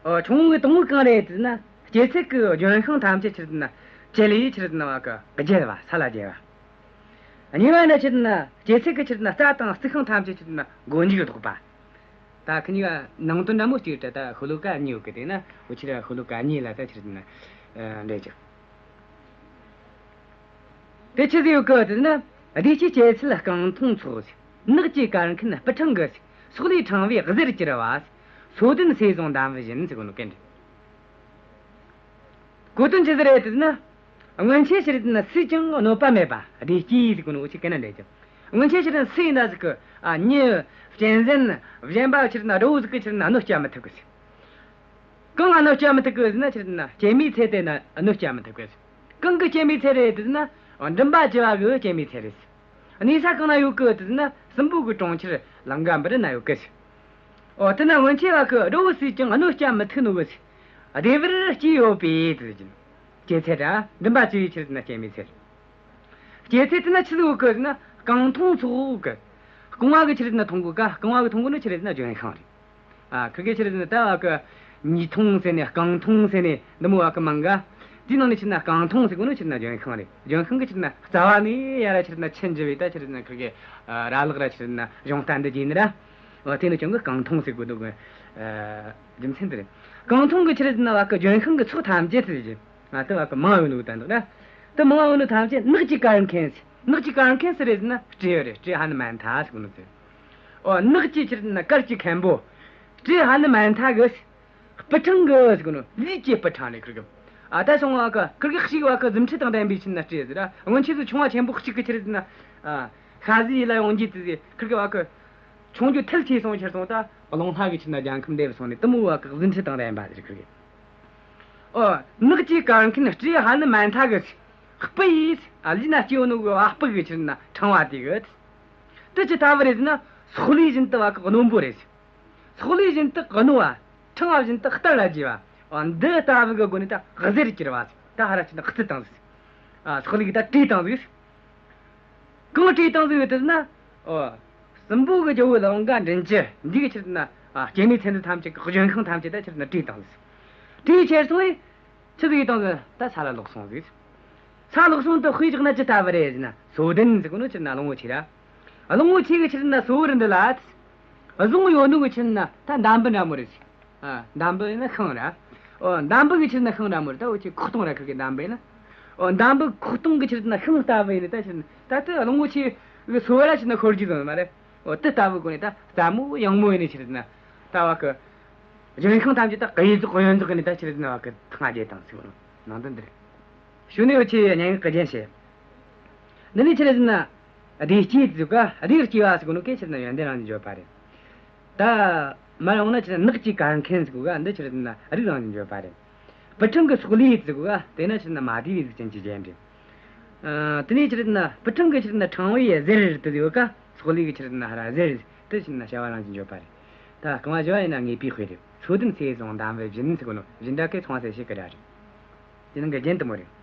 ཨོ། ཆུང་ངུ་གི་དང་པོ་གང་རེད་ཟེར་ན། སྐྱེད་ཚལ་གི་ལྗོན་ཤིང་ཐམས་ཅད་ཆི་རེད་ན་བཅད་ལས་ཆི་རེད་ན་བ་གི་བསྒྱེལ་བ། ས་ལ་བསྒྱེལ་བ། གཉིས་པ་ནི་ཆི་རེད་ན་སྐྱེད་ཚལ་གི་ཆི་རེད་ན་རྩྭ་དང་རྩི་ཤིང་ཐམས་ཅད་ཆི་རེད་ན་མགོ་མཇུག་ལྡོག་པ། ད་ཁི་གཉིས་ཀ་ནང་དོན་འདྲ་མོ་གཅིག་རེད། ད་ཤོ་ལོ་ཀ་གཉིས་ཡོད་གི། དེ་ན་འུ་ཆོས་ར་ཤོ་ལོ་ཀ་གཉིས་ལ་ད་ཆི་རེད་ན་འགྲེལ་རྒྱག། དེ་ཆི་ཟིག་ཡོད་གི་ཟེར་ན། བདེ་སྐྱིད་སྐྱེད་ཚལ་རྐང་འཐུང་ཚོགས། ནགས་ཀྱི་གར་མཁན་སྤུ་ཕྲེང་གི། སོག་ལེའི་ཕྲེང་བས་གཟིར་གྱུར་པ། སོ་ལྡན་ཟས་བཟུང་འདམ་བུ་བཞིན་ཟེར་གོ་ནོ་གན་རེད། གོ་དོན་ཆི་ཟིག་རེད་ཟེར་ན། སྔོན་ཆད་ཆི་རེད་ཟེར་ན་སུས་ཀྱང་གནོད་པ་མེད་པ་བདེ་སྐྱིད་ཟེར་གོ་ནོ་འུ་ཆོས་གན་ན་འགྲེལ་རྒྱག། སྔོན་ཆད་ཆི་རེད་ན་སུ་ཡིན་ན་ཟིག་གི། ཨ། མྱི་གཅན་གཟན་གཞན་པ་ཆི་རེད་ན་དགྲ་བོ་ཟིག་གིས་ཆི་རེད་ན་གནོད་བྱ་མི་ཐུབ་གི་ཟེར། གང་ང་གནོད་བྱ་མི་ཐུབ་གི་ཟེར་ན། ཆི་རེད་ན་སྐྱེད་མོས་ཚལ་དེ་ན་གནོད་བྱ་མི་ཐུབ་གི་ཟེར། གང་གི་སྐྱེད་མོས་ཚལ་རེད་ཟེར་ན། མགྲིན་པ་བཅུ་པ་གི་སྐྱེད་མོས་ཚལ་རེད་ཟེར། གནས་ས་གང་ན་ཡོད་གི་ཟེར་ན། སྲིན་པོ་གི་གྲོང་ཁྱེར་ལང་ཀ་པུ་རི་ན་ཡོད་གི་ཟེར། ཨོ། དེ་ན་སྔོན་ཆད་བ་གི་དགྲ་བོ་སུས་ཀྱང་གནོད་སྐྱེལ་མི་ཐུབ་ནོ་གི་ཟིག། བདེ་བར་སྐྱེས་ཡོད་པས་དེ་ཟེར་གི། སྐྱེད་ཚལ་ར་མགྲིན་པ་བཅུ་བའི་ཆི་རེད་ཟེར་ན་སྐྱེད་མོས་ཚལ། སྐྱེད་ཚལ་དེ་ན་ཆི་ཟིག་ཡོད་གི་ཟེར་ན། རྐང་འཐུང་སོགས་གི། རྐང་བ་གི་ཆི་རེད་ཟེར་ན་འཐུང་གོ་ག། རྐང་བ་གི་འཐུང་གོ་ནི་ཆི་རེད་ཟེར་ན་ལྗོན་ཤིང་རེད། ཨ། ཁིར་གེ་ཆི་རེད་ཟེར་ན་ད་བ་གི་ཉིས་འཐུང་ཟེར་ནས། རྐང་འཐུང་ཟེར་ནས་འདི་མོ་བ་གི་མང་ག། དེའི་ནང་ནས་ཆི་རེད་ཟེར་ན་རྐང་འཐུང་ཟེར་གོ་ནི་ཆི་རེད་ཟེར་ན་ལྗོན་ཤིང་རེད། ལྗོན་ཤིང་གི་ཆི་རེད་ཟེར་ན་རྩ་བ་ནས་ཡར་ར་ཆི་རེད་ཟེར་ན་ཆུ་འཇུ་བའི་ད་ཆི་རེད་ཟེར་ན་ཁིར་གེ་ར་ལག་ར་ཆི་རེད་ཟེར་ན་གཞུང་རྟ་འདི་བརྒྱུད་ནི་ར། ཨོ། དེ་ནི་ཀྱང་གི་རྐང་འཐུང་ཟེར་གོ་ནོ་གི། ཨ། རྒྱུ་མཚན་དེ་རེད། རྐང་འཐུང་གི་ཆི་རེད་ཟེར་ན་བ་གི་ལྗོན་ཤིང་གི་ཚོགས་ཐམས་ཅད་དེ་ཟེར་གི། ང་དེ་བ་གི་མང་ཡོད་ནོ་ད་འདུག་ན། དེ་མང་ཡོད་ནོ་ཐམས་ཅད་ནགས་ཀྱི་གར་མཁན་ཟེར། ནགས་ཀྱི་གར་མཁན་ཟེར་རེད་ཟེར་ན་སྤྲེའུ་རེད། སྤྲེའུ་ཧ་ནུ་མན་ཐ་ཟེར་གོ་ནོ་ཟེར། ཨོ། ནགས་ཀྱི་ཆི་རེད་ཟེར་ན་གར་གྱི་མཁན་པོ། སྤྲེའུ་ཧ་ནུ་མན་ཐ་གི་སྤུ་ཕྲེང་གི་ཟེར་གོ་ནོ། ལུས་ཀྱི་སྤུ་ཕྲེང་ལས་ཁིར་གི། ཨ། ད་སོང་བ་གི་ཁིར་གི་གཤིས་བ་གི་རྫུ་འཕྲུལ་དང་ལྡན་པའི་ཆི་རེད་ཟེར་ན་སྤྲེའུ་ཟེར་ར། སྔོན་ཆད་སུ་ཆུང་བ་ཆེན་པོ་གཅིག་གི་ཆི་རེད་ཟེར་ན། ཨ། ཤ་ཟའི་ཡུལ་ལ་ཡོང་རྒྱུ་དེ་ཟེར། ཁིར་གི་བ་གི་ཆུང་རྒྱུ་ཐལ་ཆེ་སོང་ཕྱིར་སོང་ད་རླུང་ལྷ་གི་ཆི་རེད་ཟེར་ན་རྒྱལ་ཁམས་འདི་བ་སོང་ནས་དེ་མོ་བ་གི་རྫུ་འཕྲུལ་དང་ལྡན་པ་ཟེར་ཁིར་གི། ཨོ། ནགས་ཀྱི་གར་མཁན་སྤྲེའུ་ཧ་ནུ་མན་ཐ་གི་སྤུ་ཡིས། ཨ། ལུས་ན་སྐྱེས་ཡོད་ནོ་གི་བ་སྤུ་གི་ཆི་རེད་ཟེར་ན་ཕྲེང་བ་དེ་གི། དེ་ཅི་ལྟ་བུ་རེད་ཟེར་ན། སོག་ལེ་བཞིན་དུ་བ་གི་རྣོན་པོ་རེད། སོག་ལེ་བཞིན་དུ་རྣོ་བ། ཕྲེང་བ་བཞིན་དུ་བསྟར་ལ་བགྱིས་པ། ཨོ། འདི་ལྟ་བུ་གི་སྒོ་ནས་ད་གཟེར་གྱི་རེད་བ། ད་ཧ་ར་ཆི་རེད་ཟེར་ན་གཙུད་བཏང་ཟིག། ཨ། སོག་ལེ་གིས་ད་བྲེགས་བཏང་ཟིག། གང་བྲེགས་བཏང་ཟིག་ཡོད་དེ་ཟེར་ན། ཨོ། སྲིན་པོ་གི་རྒྱལ་པོ་ལང་ཀ་མགྲིན་བཅུ་འདི་གི་ཆི་རེད་ཟེར་ན། ཨ། སྐྱེད་མོས་ཚལ་འདི་ཐམས་ཅད་གི་ལྗོན་ཤིང་ཐམས་ཅད་ད་ཆི་རེད་ཟེར་ན་བྲེགས་བཏང་ཟིག། བྲེགས་ཕྱིར་སོང་བས། ཆི་ཟིག་ཡེད་བཏང་ཟིག། ད་ས་ལ་ལོག་སོང་ཟིག། ས་ལོག་སོང་དུ་དཔེ་བཞག་ན་ཅི་ལྟ་བུ་རེད་ཟེར་ན། སོ་ལྡན་ཟེར་གོ་ནོ་ཆི་རེད་ཟེར་ན་གླང་པོ་ཆེ་ར། གླང་པོ་ཆེ་གི་ཆི་རེད་ཟེར་ན་སོ་བུར་འདི་ལ་བཟུང་ཡོད་ནོ་གི་ཆི་རེད་ཟེར་ན་ད་འདམ་བུ་འདྲ་མོ་རེད་ཟེར། ཨ། འདམ་བུ་ཡིན་ན་ཤིང་ར། ཨོ། འདམ་བུ་གི་ཆི་རེད་ཟེར་ན་ཤིང་འདྲ་མོ་རེད། ད་འུ་ཆོས་ཁོག་སྟོང་ར་ཁིར་གི་འདམ་བུ་ཡིན་ན། ཨོ། འདམ་བུ་ཁོག་སྟོང་གི་ཆི་རེད་ཟེར་ན་ཤིང་ལྟ་བུ་ཡིན་ན་ད་ཆི་རེད་ཟེར་ན། ད་དེ་གླང་པོ་ཆེ་གི་སོ་བུར་ར་ཆི་རེད་ཟེར་ན་ཤོར་རྒྱུ་ཟིག་མ་རེད། ཨོ། དེ་ལྟ་བུའི་སྒོ་ནས་ད་སླ་མོ་ཡང་མོ་ཡིན་ནི་ཆི་རེད་ཟེར་ན། ད་བ་གི་ལྗོན་ཤིང་ཐམས་ཅད་ད་གཡས་ཟོག་གཡོན་ཟོག་གི་ནི་ད་ཆི་རེད་ཟེར་ན་བ་གི་ཐང་རྒྱས་དང་ཟེར་བ་ནང་དོན་འདི་རེད། གཞུག་ནས་འུ་ཆོས་སྙན་ངག་གི་རྒྱན་བཤད། འདི་ནི་ཆི་རེད་ཟེར་ན། བདེ་སྐྱེས་ཟེར་གོ་ག། བདེ་སྐྱེས་པ་ཟེར་གོ་ནོ་གན་ཆི་རེད་ཟེར་ན་ཡོན་ཏན་རང་བཞིན་བརྗོད་པ་རེད། ད་མར་འོང་ན་ཆི་རེད་ཟེར་ན་ནགས་ཀྱི་གར་མཁན་ཟེར་གོ་ག། འདི་ཆི་རེད་ཟེར་ན་རིགས་རང་བཞིན་བརྗོད་པ་རེད། སྤུ་ཕྲེང་གི་སོག་ལེ་ཟེར་གོ་ག། དེ་ན་ཆི་རེད་ཟེར་ན་མ་བསྡུས་པའི་གཟུགས་ཅན་གྱི་རྒྱན་རེད། ཨ། དེ་ནས་ཆི་རེད་ཟེར་ན་སྤུ་ཕྲེང་གི་ཆི་རེད་ཟེར་ན་ཕྲེང་བའི་གཟེར་དེ་ཡོད་ཀ། སོག་ལེ་གི་ཆི་རེད་ཟེར་ན་ཧ་ར་གཟེར་དེ་ཆི་རེད་ཟེར་ན་བྱ་བ་རང་བཞིན་བརྗོད་པ་རེད། ད་རྐང་བ་བཞི་བ་ཡིན་ན་ངེས་པའི་དཔེ་རེད། སོ་ལྡན་ཚེས་བཟུང་འདམ་བུ་བཞིན་ཟེར་གོ་ནོ་བཞིན་སྒྲ་གི་ཚངས་སྲས་ཞིག་གི་སྒྲ་རེད། དེ་ནང་གི་རྒྱན་དེ་མོ་རེད།